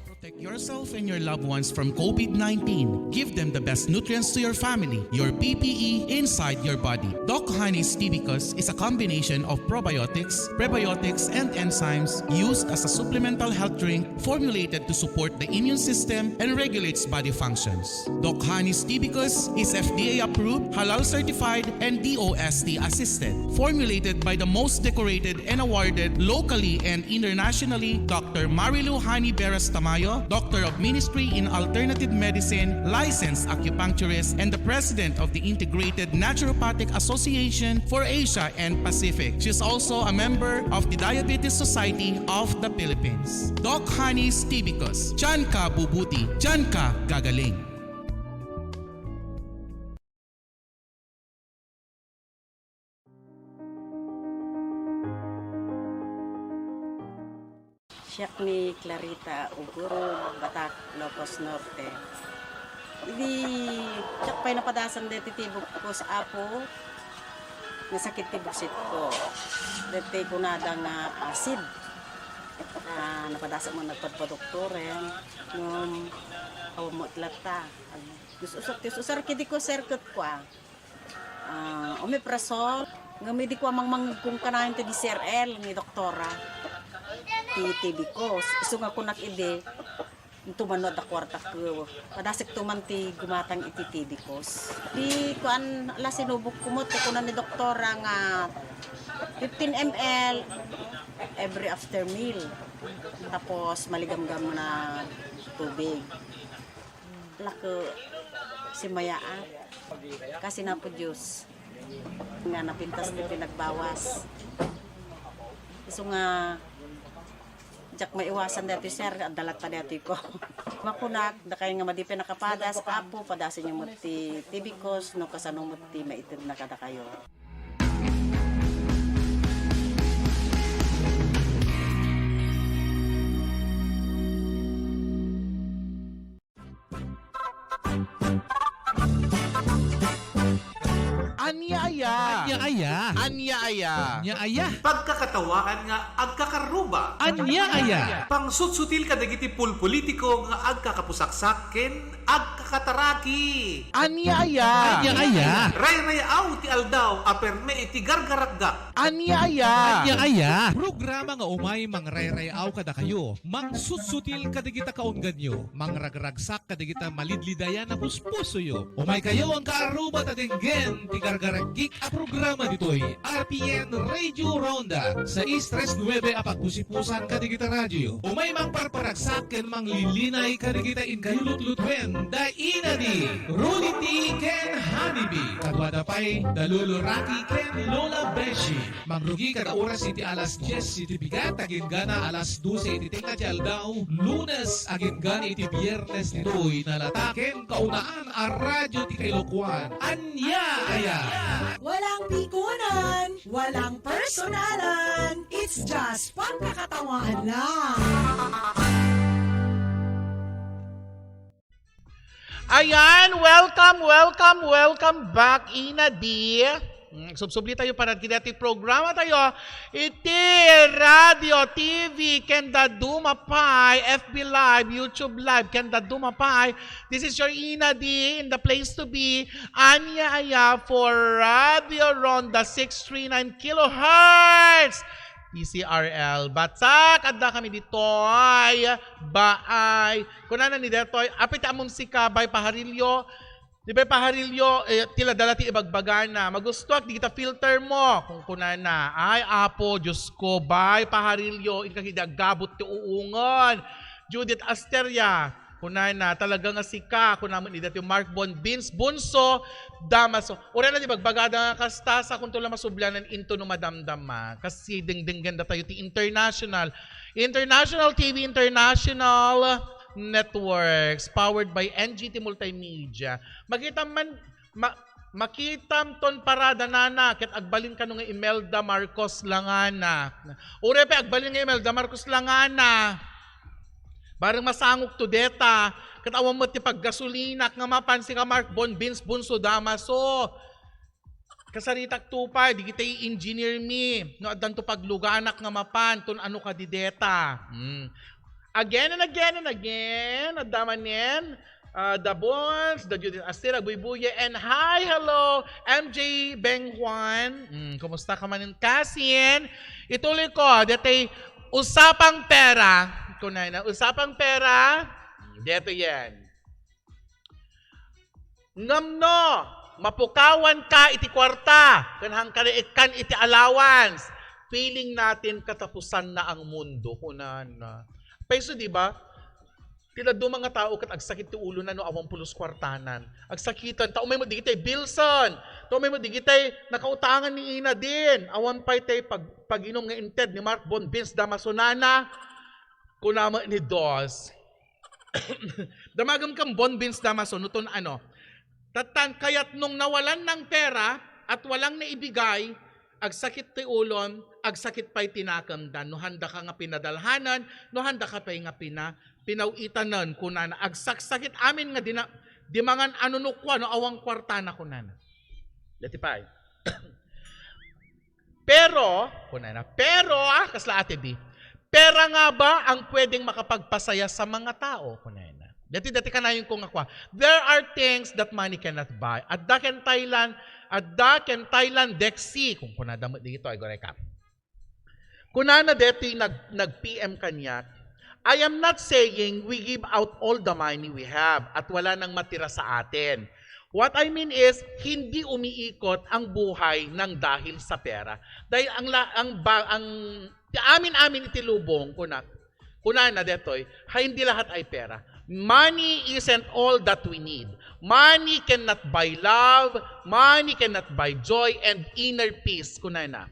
Protect yourself and your loved ones from COVID nineteen. Give them the best nutrients to your family, your P P E inside your body. Doc Honey's Tibicus is a combination of probiotics, prebiotics, and enzymes used as a supplemental health drink formulated to support the immune system and regulates body functions. Doc Honey's Tibicus is F D A approved, halal certified, and D O S T assisted. Formulated by the most decorated and awarded locally and internationally, Doctor Marilu Honey Beras Tamayo, Doctor of Ministry in Alternative Medicine, licensed acupuncturist, and the President of the Integrated Naturopathic Association for Asia and Pacific. She is also a member of the Diabetes Society of the Philippines. Doc Honey's Tibicus. Diyan ka bubuti. Diyan ka gagaling. Siak ni Clarita Ugurog, Batac, Ilocos Norte. Idi, siak pay napadasan deti tibukko, Apo, nasakit ti buksit ko. Deti kunada nga acid. Ah, napadasan mo nagpadpadoktoren. Ngem, awan met latta. Us-usar, ti us-usar kidi ko, sir, ket kua. Ah, omeprazole, ngem idi ko a mangmangngegko kanayon ti D C R L ni doktora ti T B ko. Isu nga kunak idi, inton mano adda kuartak, padasek to man ti gumatang iti T B ko. Di kuan, ala, sinubok ko met, ti kuna ni doktora nga fifteen M L every after meal. Tapos, maligamgam na tubig. Lako, simayaat. Kasi napo Diyos nga napintas ti pinagbawas. Isu nga, Diak maiwasan daytoy, sir, adda latta daytoy ko. Makunak, dakay nga madi pay nakapadas, Apo, padasenyo met ti tibikos, no kasano met ti maitedna kadakayo. Ania aya? Ania aya? Ania aya? Ania aya? Pagkakatawaan nga agkakarruba. Ania aya? Pangsutsutil kadagiti pulpolitiko nga agkakapusaksak ken agkakataraki. Ania aya? Ania aya? Rayrayaw ti aldaw a perme iti gargaragak. Ania aya? Ania aya? Programa nga umay mangrayrayaaw kadakayo, mangsutsutil kadagita kaungganyo, mangragragsak kadagita malidlidayan a puspusoyo. Umaykayo, angkaarruba, ta denggen ti gargaragik a programa ditoy R P N Radio Ronda, sais tres nuebe a pagpusipusan kadagita radioyo. Umay mangparparagsak ken manglilinay kadagita inkayo lutlutuen da Inadi, Rudy T ken Honey B. Kaduada pay da Lolo Rocky ken Lola Beshi. Mangrugi kada oras iti alas dies iti bigat, agingga alas dose iti tengnga ti aldaw, Lunes agingga iti Biernes ditoy nalata ken kaunaan a radio ti kailokuan. Ania aya? Walang pikunan, walang personalan. It's just pagkakatawaan lang. Ayan, welcome, welcome, welcome back, Inadi. Mm, subsubli tayo para ti dati programa tayo. Iti radio, T V, ken dadduma pay, F B Live, YouTube Live, ken dadduma pay. This is your Inadi in the place to be. Ania aya for Radio Ronda six three nine kilohertz. P C R L. Batak, adda kami ditoy. Baay. Kunana ni detoy, apay ti ammom sika, Bay Pajarillo. Di Bay Pajarillo, eh, ti la dala ti ibagbagana. Magustuak, dagita filter mo. Kunkunana, ay, Apo, Diyos ko, Bay Pajarillo, inka idi aggabut ti uungen. Judith Asteria, kunana, talaga nga sika, kuna met ni detoy Mark Bon Vince Bunso, Damaso. Uray na ti bagbagada nga kasta, sakonto la masublianan into no madamdama. Kasi dengdenggen datayo ti international. International T V, International Networks, powered by N G T Multimedia. Makita man, ma-, makitam ton parada nana, ket agbalin kano nga Imelda Marcos langana. Uray pay agbalin nga Imelda Marcos langana. Bareng masangok to deta, ket awan met ti paggasolinak nga mapan sika Mark Bon Vince Bunso Damaso. Kasaritak to pay, digitay engineer mi, no addanto pagluganak nga mapan, ton ano kadi deta. Hmm. Again and again and again, adda manen, ah, the Bons, the Judith Astir, Agbuybuye, and hi, hello, M J Beng Juan. Hmm, kumusta ka manen, kasin? Ituloy ko, detay usapang pera. Kunay na, usapang pera. Deto yan. Ngem no mapukawan ka iti kuarta ken hangka ikkan iti allowance, feeling natin katapusan na ang mundo, kunana. Paiso, di ba? Ti dadduma nga tao ket agsakit ti ulona no awan pulos kuartanan. Agsakitan, ta umay met digitay bilsen, ta umay met digitay nakautangan ni Inadin. Awan pay tay pag-, pag-inum nga inted ni Mark Bon Vince Damaso nana, kuna met ni Dos. Damagem ken Bon Vince Damaso, no ton ano. Tattan, kaya't nung nawalan ng pera at walang naibigay, agsakit ti ulon, agsakit pay ti nakemdan. No handa ka nga pinadalhanan, no handa ka pay nga pina-, pinaw-itanen, kunana. Agsaksakit amin nga dina-, dimangan ano no kua, no awan kuartana, kunana. Dati pay. Pero, kunana, pero, ah, kasla Ate B, pera nga ba ang pwedeng makapagpasaya sa mga tao? Kunana. Dati, dati kanayon ko nga kua, "There are things that money cannot buy." Adda ken Thailand, adda ken Thailand Dexy. Kung kunada mo dito, ay, gore ka. Kunana detoy nag-, nag-P M kaniak, "I am not saying we give out all the money we have at wala nang matira sa atin. What I mean is, hindi umiikot ang buhay ng dahil sa pera." Dahil ang la-, ang ba-, ang, ti amin-amin iti lubong, kuna, kunana detoy, ha, hindi lahat ay pera. Money isn't all that we need. Money cannot buy love, money cannot buy joy and inner peace, kunana.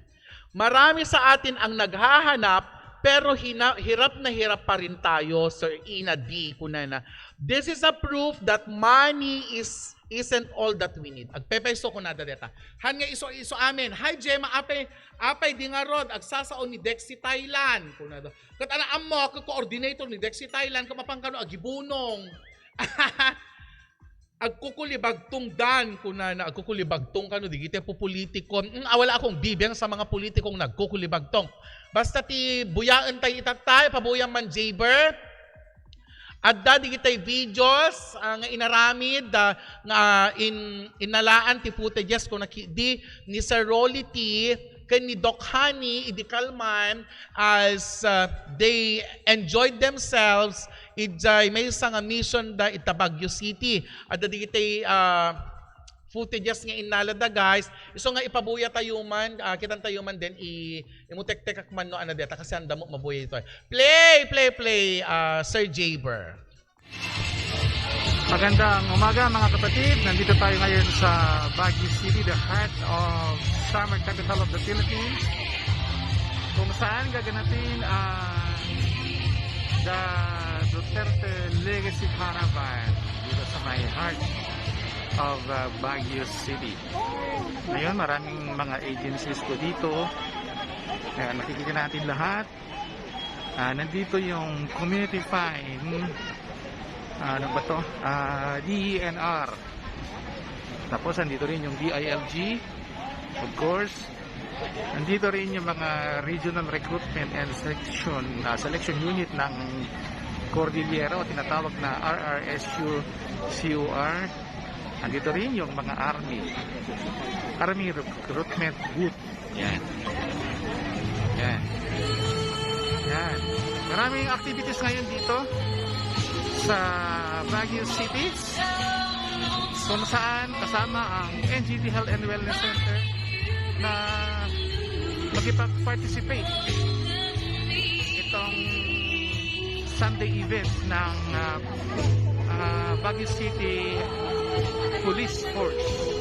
Marami sa atin ang naghahanap Pero hina-, hirap na hirap pa rin tayo, Sir Ina D, kunana. This is a proof that money is, isn't all that we need. Agpepaiso kunada deta. Han nga iso-iso amin. Hi, Gemma. Apay, apay di ngarud, agsasao ni Dexy Thailand. Kunada. Ket ana ammo, ket coordinator ni Dexy Thailand, ket mapan kano agibunong. Agkukulibagtong dan, kunana, agkukulibagtong kano, digiti pupulitikon. Mm, awala akong bibiang sa mga politikong nagkukulibagtong. Basta ti buyaen tay itatay, pabuyan man, Jaber. Adda digitay videos, ah, nga inaramid, ah, nga in-, inalaan ti footages ko naki-, di ni Sir Rolly T ken ni Doc Honey idi kalman as, ah, they enjoyed themselves idiay maysa nga mission da ita Baguio City. Adda digitay, ah, footages nga innala da, guys. Isu nga ipabuya tayo man, ah, kitan tayo man den i-, imutektekak man no ano deta kasi anda mo mabuya ito. Play, play, play, ah, Sir Jaber. Magandang umaga, mga kapatid. Nandito tayo ngayon sa Baguio City, the heart of summer capital of the Philippines, kung saan gaganapin ang the Duterte Legacy Caravan dito sa may heart of, uh, Baguio City. Ngayon, maraming mga agencies po dito. Ayan, nakikita natin lahat. Ah, nandito yung community fine. Ah, ano ba to? Ah, D E N R. Tapos, nandito rin yung D I L G, of course. Nandito rin yung mga regional recruitment and selection, ah, selection unit ng Cordillera o tinatawag na R R S U C O R. Nandito rin yung mga army. Army recruitment booth. Yan. Yan. Yan. Maraming activities ngayon dito sa Baguio City, kung saan kasama ang N G T Health and Wellness Center na makipag-participate itong Sunday event ng, ah, ah, Baguio City Police Force.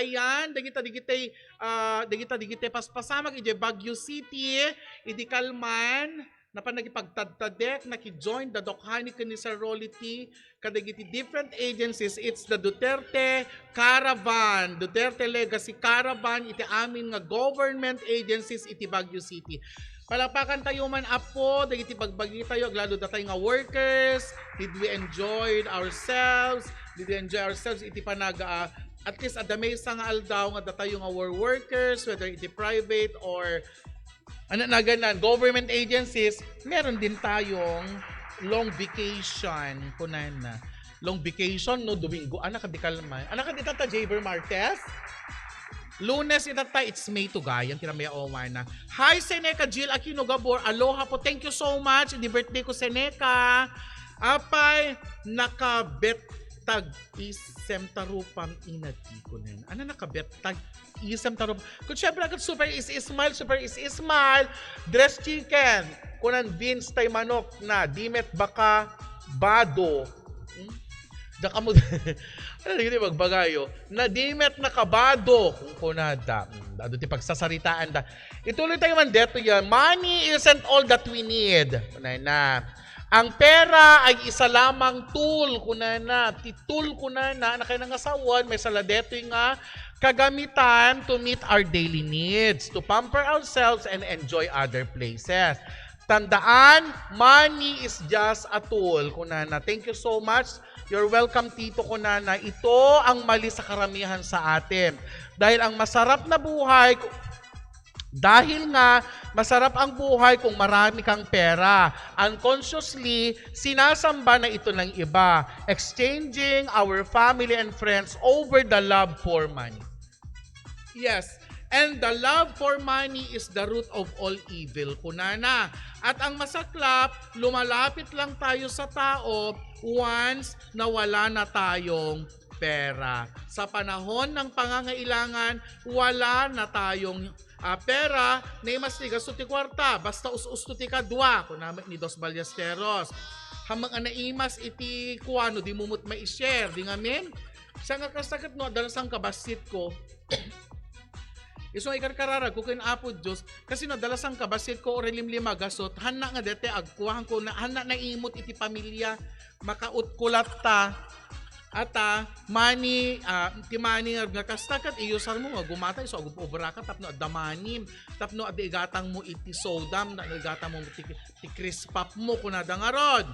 Ayan, dagita digitay, ah, dagita digitay paspasamak idiay Baguio City, idi kalman, napan nagipagtadtadek, nakijoin, dadukani ken ni Sir Rolly T, kadagiti different agencies. It's the Duterte Caravan, Duterte Legacy Caravan, iti amin nga government agencies iti Baguio City. Palakpakan tayo man, Apo, dagiti bagbagi tayo, aglalo datay nga workers. Did we enjoy ourselves? Did we enjoy ourselves iti panag, ah, at least adda maysa nga aldaw nga datayo nga war workers, whether iti private or ano na ganan, government agencies, meron din tayong long vacation, kunana. Long vacation, no, Domingo, anak, di kalma. Anak, di tata, Javer Martes? Lunes, itata, it's May two, gayam, kinamaya owana. Hi, Seneca Jill Aquino Gabor. Aloha po. Thank you so much. Di birthday ko, Seneca. Apay, nakabet tag isem tarupam inati kunen. Ano nakabet tag isem tarupam? Kung syempre, agad super is smile, super is smile. Dress chicken. Kunan beans tay manok na. Dimet baka bado. Hmm? Diyak amo. Ano yun yung magbagayo? Na dimet na kabado. Kung kunada. Hmm, dado ti pagsasaritaan da. Ituloy tayo man deto yan. Money isn't all that we need. Kunay na. Ang pera ay isa lamang tool, kunana. Ti tool, kunana, na kaya nga sawan, may sala detoy nga kagamitan to meet our daily needs, to pamper ourselves and enjoy other places. Tandaan, money is just a tool, kunana. Thank you so much. You're welcome, Tito, kunana. Ito ang mali sa karamihan sa atin. Dahil ang masarap na buhay, dahil nga masarap ang buhay kung marami kang pera. Unconsciously, sinasamba na ito ng iba. Exchanging our family and friends over the love for money. Yes, and the love for money is the root of all evil, kunana. At ang masaklap, lumalapit lang tayo sa tao once na wala na tayong pera. Sa panahon ng pangangailangan, wala na tayong, ah, pera, naimas ti gasto ti kuarta, basta us-usto ti kadua, kuna met ni Dos Ballesteros. Hamang a naimas iti kuano, di mo met mai-share, di ngamin? Siya nga kasta ket no, adda sang kabassit ko. Isu nga ikarkararag ko ken Apo Dios, kasi no, adda sang kabassit ko, or limlima gasot, hanna nga dete agkuhan ko, na, hanna naimot iti pamilya, makautkulat ta, ata, money, ah, ti money nga, nga kasta ket iyusar mo nga gumata, isu agub-obra ka, tapno adda money, tapno adda igatang mo iti sodam, tapno igatang mo ti, ti crisp pop mo, kunada ngarud.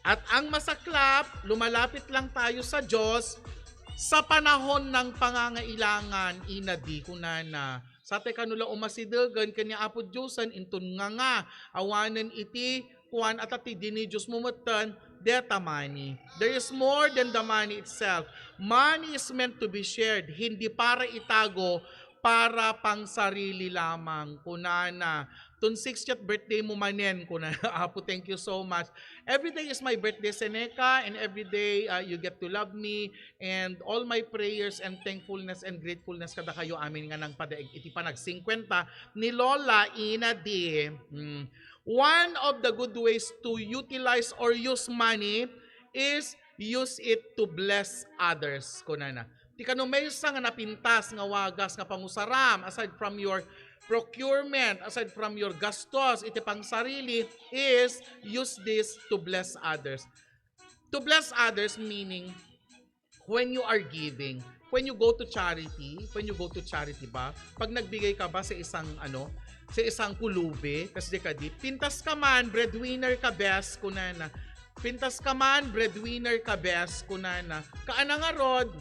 At ang masaklap, lumalapit lang tayo sa Diyos sa panahon ng pangangailangan, inadi, kunana. Sa te kano la umasidegen ken ni Apo Diosen, inton nga nga, awanen iti kuan a ta ti dini Dios mo metten, deta money. There is more than the money itself. Money is meant to be shared, hindi para itago, para pangsarili lamang, kunana. Ton sixtieth birthday mo manen, kuna, Apo, thank you so much. Every day is my birthday, Seneca, and every day, uh, you get to love me, and all my prayers and thankfulness and gratefulness kadakayo amin nga nangpadaig iti panag-singkwenta ni Lola Ina D. Mm. One of the good ways to utilize or use money is use it to bless others, kunana. Ti kano maysa nga napintas nga wagas nga pangusaram, aside from your procurement, aside from your gastos iti pangsarili, is use this to bless others. To bless others meaning, when you are giving, when you go to charity, when you go to charity ba, pag nagbigay ka ba sa isang, ano, sa isang pulubi, kas di ka di, pintas ka man, breadwinner ka, bes, kunana. Pintas ka man, breadwinner ka, bes, kunana. Kaana ngarud,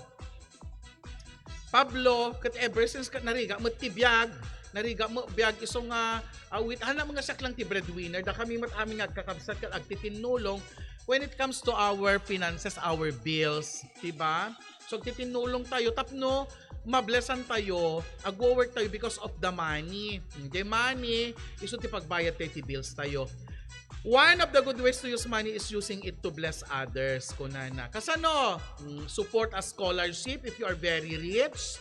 Pablo, ket ever since ket narigat met ti biag, narigat met biag, isu nga, ah, with, hanna nga siak lang ti breadwinner, da kami met amin nga agkakabsat ket agtitinnulong when it comes to our finances, our bills, di ba? So, agtitinnulong tayo, tapno mablessan tayo, agwo-work tayo because of the money. Hmm, the money, isu ti pagbayad tayo ti bills tayo. One of the good ways to use money is using it to bless others, kunana. Kasano? Mm, support a scholarship if you are very rich.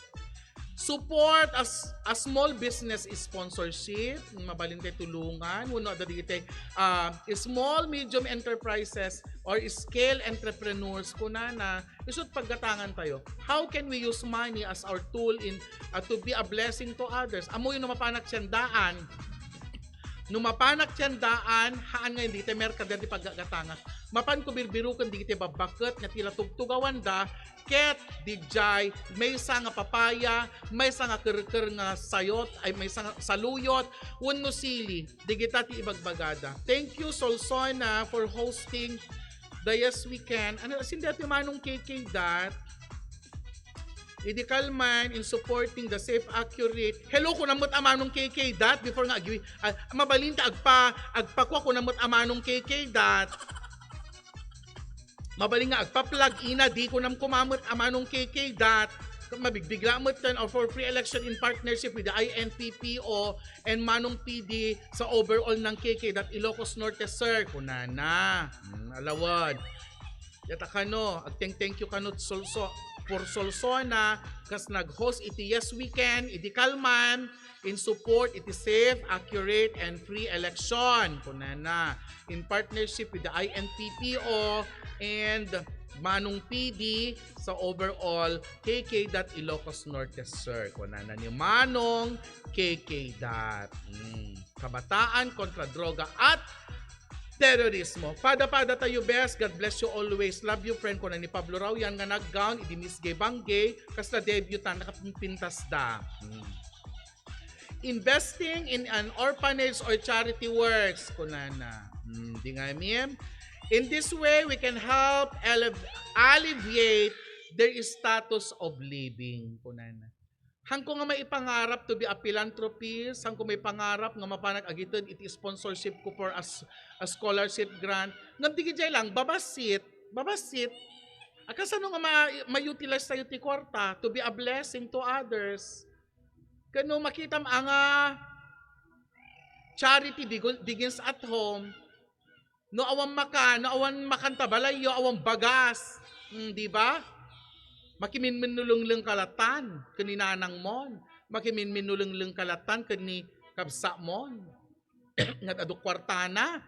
Support as a small business sponsorship, mm, mabalin tayo tulungan. Wenno adda dagiti, ah, small, medium enterprises or scale entrepreneurs, kunana. Isu't paggatangan tayo. How can we use money as our tool in, ah, to be a blessing to others? Ammoyo no mapanak siandaan. No mapanak ti andaan, haan ngay dagiti merkader ti paggagatangak. Mapanko birbiroken dagiti babbaket nga ti la tugtugawanda, ket didiay maysa nga papaya, maysa nga kerker nga sayot, ay maysa nga saluyot, wenno sili, dagita ti ibagbagada. Thank you, Solsona, for hosting the Yes We Can. Ano, sino ti Manong K K dat? Idi kalman in supporting the safe, accurate. Hello, kunam met a Manong K K dat before nga agi-, ah, mabalin ta agpa-, agpakua, kunam met a Manong K K dat. Mabalin nga agpa-plug ina, di kunam kumamet a Manong K K dat. Mabigbigla met ten or for free election in partnership with the I N P P O and Manong P D sa overall ng K K dat Ilocos Norte, sir, kunana. Hmm, alawad. Data kano, agteng-thank you kano Solso-, for Solsona, kas nag-host iti Yes We Can, idi kalman, in support iti safe, accurate, and free election, kunana, in partnership with the I N P P O and Manong P D sa overall K K dat Ilocos Norte, sir, kunana ni Manong K K dat. Hmm. Kabataan kontra droga at terorismo. Pada-pada tayo, bes. God bless you always. Love you, friend, kuna ni Pablo Raoyan nga naggown idi Miss Gay Bangay, kasla debutant, nakapimpintas da. Hmm. Investing in an orphanage or charity works, kunana. Hmm, di nga, ma'am? In this way, we can help elev-, alleviate their status of living, kunana. Hanko nga maipangarap to be a philanthropist, hanko maipangarap nga mapanag agited iti sponsorship ko for a s-, a scholarship grant. Ngem di gijay lang, babassit, babassit. A, kasano nga ma-, ma-utilize tayo ti kwarta to be a blessing to others? Kano makitam a nga charity begin-, begins at home. No awan makan, no awan makan ta balayyo, awan bagas. Hmm, di ba? Makiminminulungleng ka latan ken ni nanang mon. Makiminminulungleng ka latan ken ni kabsa mon. Nga adu kwartana.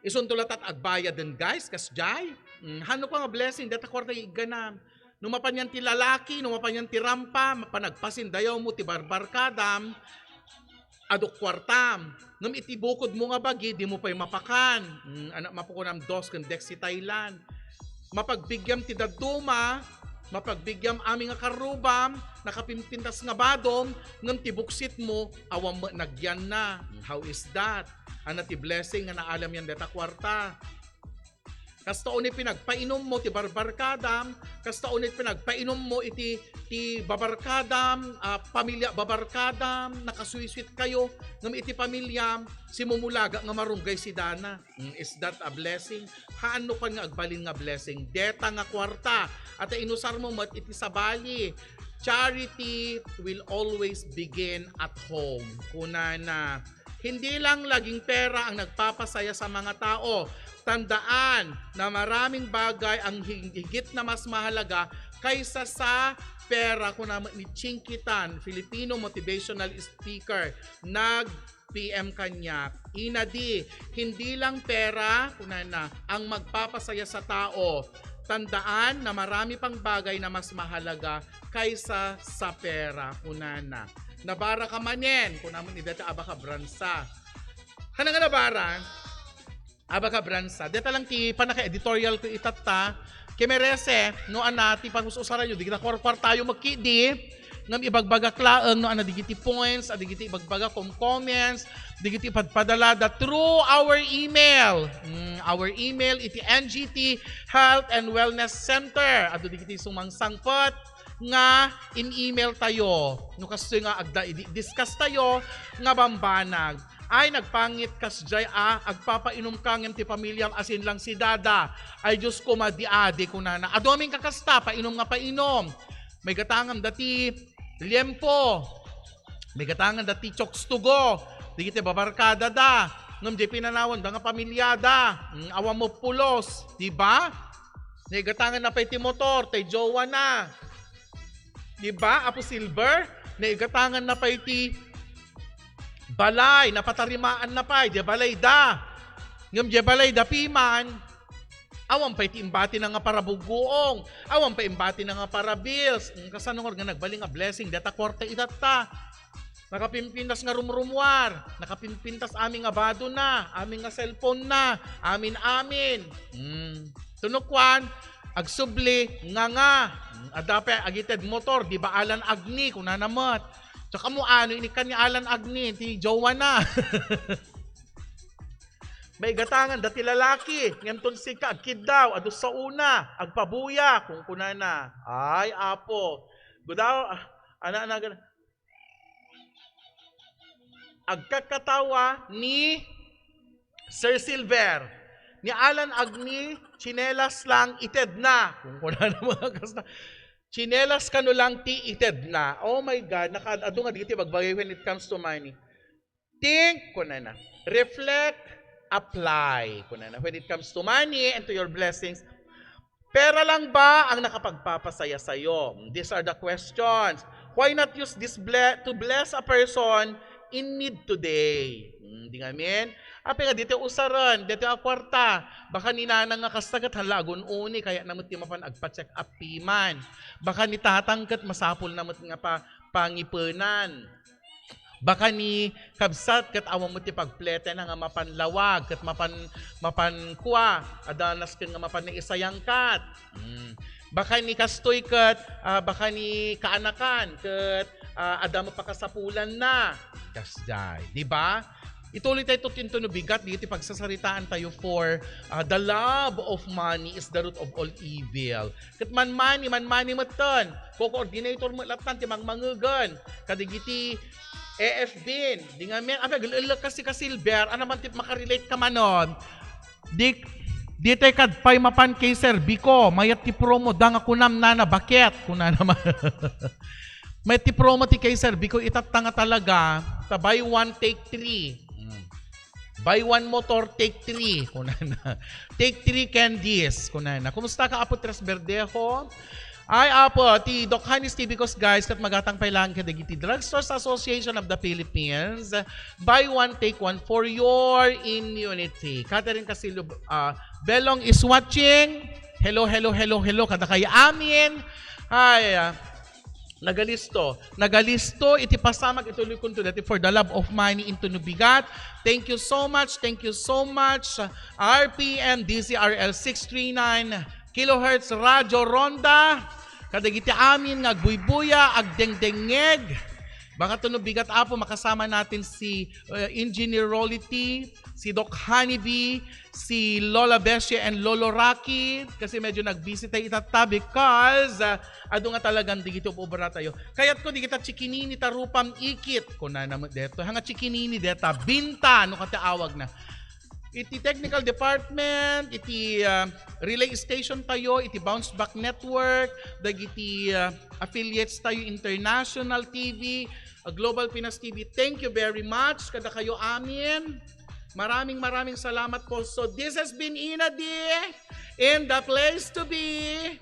Isunto latat agbayaden, guys, kasjay. Hmm, hano ka nga blessing, data kwarta igganam. No mapanyan ti lalaki, no mapanyan ti rampa, mapanagpasindayaw mo ti barbarkadam, adu kwartam. Ngem iti bukod mo nga bagi, di mo pay mapakan. Hmm, anak mapukunam dos ken Dexy Thailand. Mapagbigyam ti dadduma, mapagbigyam ami nga karrubam, nakapimpintas nga badom, ngem ti buksit mo, awan met nagyanna. How is that? Ana ti blessing nga naalam yan deta kwarta. Kasta unay pinagpainom mo ti barbarkadam, kasta unay pinagpainom mo iti, ti babarkadam, ah, pamilya babarkadam, nakasweet-sweet kayo, ngem iti pamilyam, simumulaga nga marunggay si Dana. Mm, is that a blessing? Haanno kan nga agbalin nga blessing? Deta nga kwarta, at inusar mo met iti sabali. Charity will always begin at home. Kunana, Hindi lang laging pera ang nagpapasaya sa mga tao. Tandaan na maraming bagay ang hig-, higit na mas mahalaga kaysa sa pera. Kuna ni Chinky Tan, Filipino motivational speaker, nag-P M kaniak. Ina di, hindi lang pera, kunana, ang magpapasaya sa tao. Tandaan na marami pang bagay na mas mahalaga kaysa sa pera, kunana. Nabara ka manen, kunamon ni deta Abacabranza. Hana nga nabara, Abacabranza. Deta lang ti panaka-editorial ko itatta. Kimerese, no, ana, ti pangus-usarayo, di kita kwarkwartayo magkidi. Ngem ibagbagak laeng, no, ana, digiti points, a digiti ibagbaga kom comments, digiti ipadpadalada through our email. Mm, our email iti N G T Health and Wellness Center. Adu digiti sumangsangpet nga in-email tayo. No kastoy nga agda, idi-, discuss tayo nga bambanag. Ay, nagpangit kasjay a, agpapainom ka ngem ti pamilyam asin lang si Dada. Ay, Diyos ko, madi-adi, kunana. Adu amin kakasta, painom nga painom. Maigatangam dati liempo. Maigatangam dati chokes to go. Digiti babarkada da. Ngem di pinanawan da nga pamilyada. Mm, awan mo pulos, di ba? Naigatangam na pay ti motor, tay jowa na. Di ba, Apo Silver? Naigatangam na pay ti balay, napatarimaan na pay, di balay da. Ngem di balay da piman, awan pay ti imbati na nga para bugguong, awan pay imbati na nga para bills. Mm, kasano nga nagbalin nga blessing, deta kwarta itatta. Nakapimpintas nga rumrumuar, nakapimpintas amin nga badona, amin nga cellphone na, amin-amin. Hmm. Tuno kuan, agsubli, nga nga. Hmm. Adda pay agited motor, di ba Alan Agni, kunana met. Tsaka mo ano, inikkan ni Alan Agni, ti jowa na. Maigatangan, dati lalaki, nganton sika, agkiddaw, adu sa una, agpabuya, kunkunana. Ay, apo. Gudaw, ah, ana, ana, gana. Agkakatawa ni Sir Silver. Ni Alan Agni, tsinelas lang, ited na. Kung kuna na mga kasta. Tsinelas kano lang ti ited na. Oh my God, nakaad-ado nga diti bagbagay when it comes to money. Think, kunana. Reflect, apply, kunana. When it comes to money and to your blessings, pera lang ba ang nakapagpapasaya sa'yo? These are the questions. Why not use this ble-, to bless a person in need today? Hmm, di ngamin? Apay nga, dito usaren, dito a kwarta. Baka ni nanang nga kastagat, hala, agun-uni, kaya namut ti mapan agpa-check up piman. Baka ni tatang ket masapul namut nga pa, pangipenan. Baka ni kabsat ket awan met ti pagpletena nga mapan lawag, ket mapan, mapan kua, adda nasken nga mapan naisayangkat. Mm. Baka ni kastoy ket, ah, baka ni kaanakan ket, ah, adda met pakasapulanna. Kasdiay, di ba? Ituloy tayo to tinto no bigat, di iti pagsasaritaan tayo for, ah, the love of money is the root of all evil. Ket manmani, manmani metten. Ko-coordinator met lattan ti mangmangegen. Kadagiti A F B, di ngamin, aga, gel-, ellek kasi ka Silver, ano man ti makarelate ka manon. Di, di tay kad pay mapan kay Sir Biko, mayat ti promo, da nga kunam nana, baket, kunana man. Mayat ti promo ti kay Sir Biko, itatta nga talaga, ta buy one, take three. Mm. Buy one motor, take three, kunana. Take three candies, kunana. Kumusta ka, Apo Tres Verdejo? Ay, Apo, ti Doc Honey's T V Cos, guys, ket magatang pay lang kadagiti Drugstores Association of the Philippines. Buy one, take one for your immunity. Catherine Casillo, ah, Belong is watching. Hello, hello, hello, hello. Kadakayo amin. Ay, ah, Nagalisto. Nagalisto iti pasamak, ituloy kunto dati for the love of money into nubigat. Thank you so much. Thank you so much. R P M D Z R L six three nine kilohertz Radyo Ronda. Kadagiti amin nga agbuybuya, agdengdengngeg. Baka to nubigat, Apo, makasama natin si, uh, Engineer Rolly T, si Doc Honeybee, si Lola Bessie and Lolo Rocky, kasi medyo nagbisita itatta because, ah, adu nga talagan digiti ubra tayo. Kayat ko digita chikinini ta rupam ikit, kunana met deto. Hanga chikinini deta, binta, no kati awag na. Iti technical department, iti, ah, relay station tayo, iti bounce back network, dagiti, ah, affiliates tayo, international T V, ah, Global Pinas T V. Thank you very much. Kada kayo amin. Maraming, maraming salamat po. So, this has been Ina D in the place to be.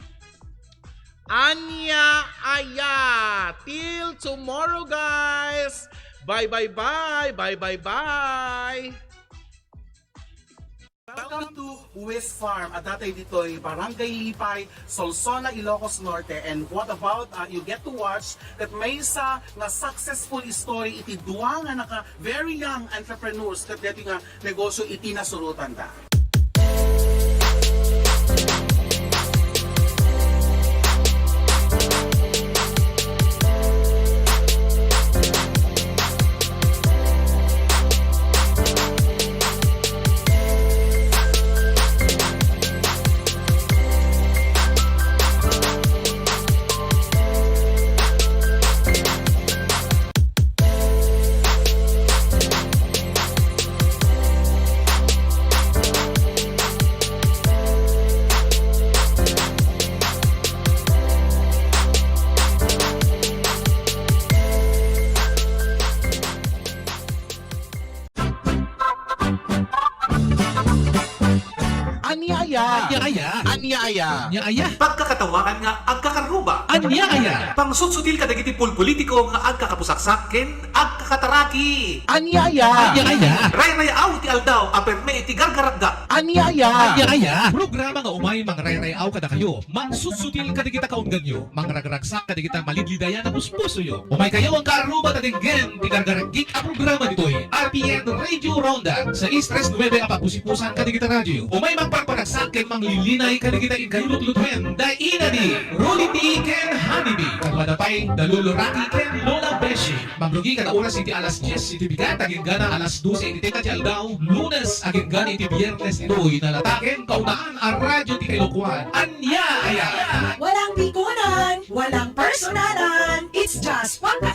Ania aya. Till tomorrow, guys. Bye, bye, bye. Bye, bye, bye. Welcome to West Farm. Adda tayo ditoy Barangay Lipay, Solsona, Ilocos Norte. And what about, uh, you get to watch ket maysa nga successful story iti dua nga naka very young entrepreneurs ket daytoy nga negosyo iti nasurotanda. Ania aya? Ania aya? Ania aya? Pagkakatawaan nga agkakarruba. Ania aya? Pangsutsutil kadagiti pulpolitiko nga agkakapusaksak ken agkakataraki. Ania aya? Rayrayaw ti aldaw a perme iti gargaragga. Ania aya? Ania aya? Programa nga umay mangrayrayaw kadakayo, mangsutsutil kadagita kaungganyo, mangragragsak kadagita malidlidayan a puspusoyo. Umay kayo agkarruba ta denggen ti gargaragik a programa ditoy R P N Radio Ronda, sais tres nuebe a pagpusipusan kadagita radio. Umay mangparparagsak ken manglilinay kadagita inkayo lutlutuen. Daina ni Rudy T ken Honey B. Kaduada pay da Lolo Rocky ken Lola Beshi. Mangrugi kada oras iti alas dies iti bigat agingga na alas dose iti tengnga ti aldaw, Lunes agingga na iti Biernes ditoy nalata ken kaunaan a radio ti Kailokuan. Ania aya? Walang pikunan, walang personalan, it's just pagka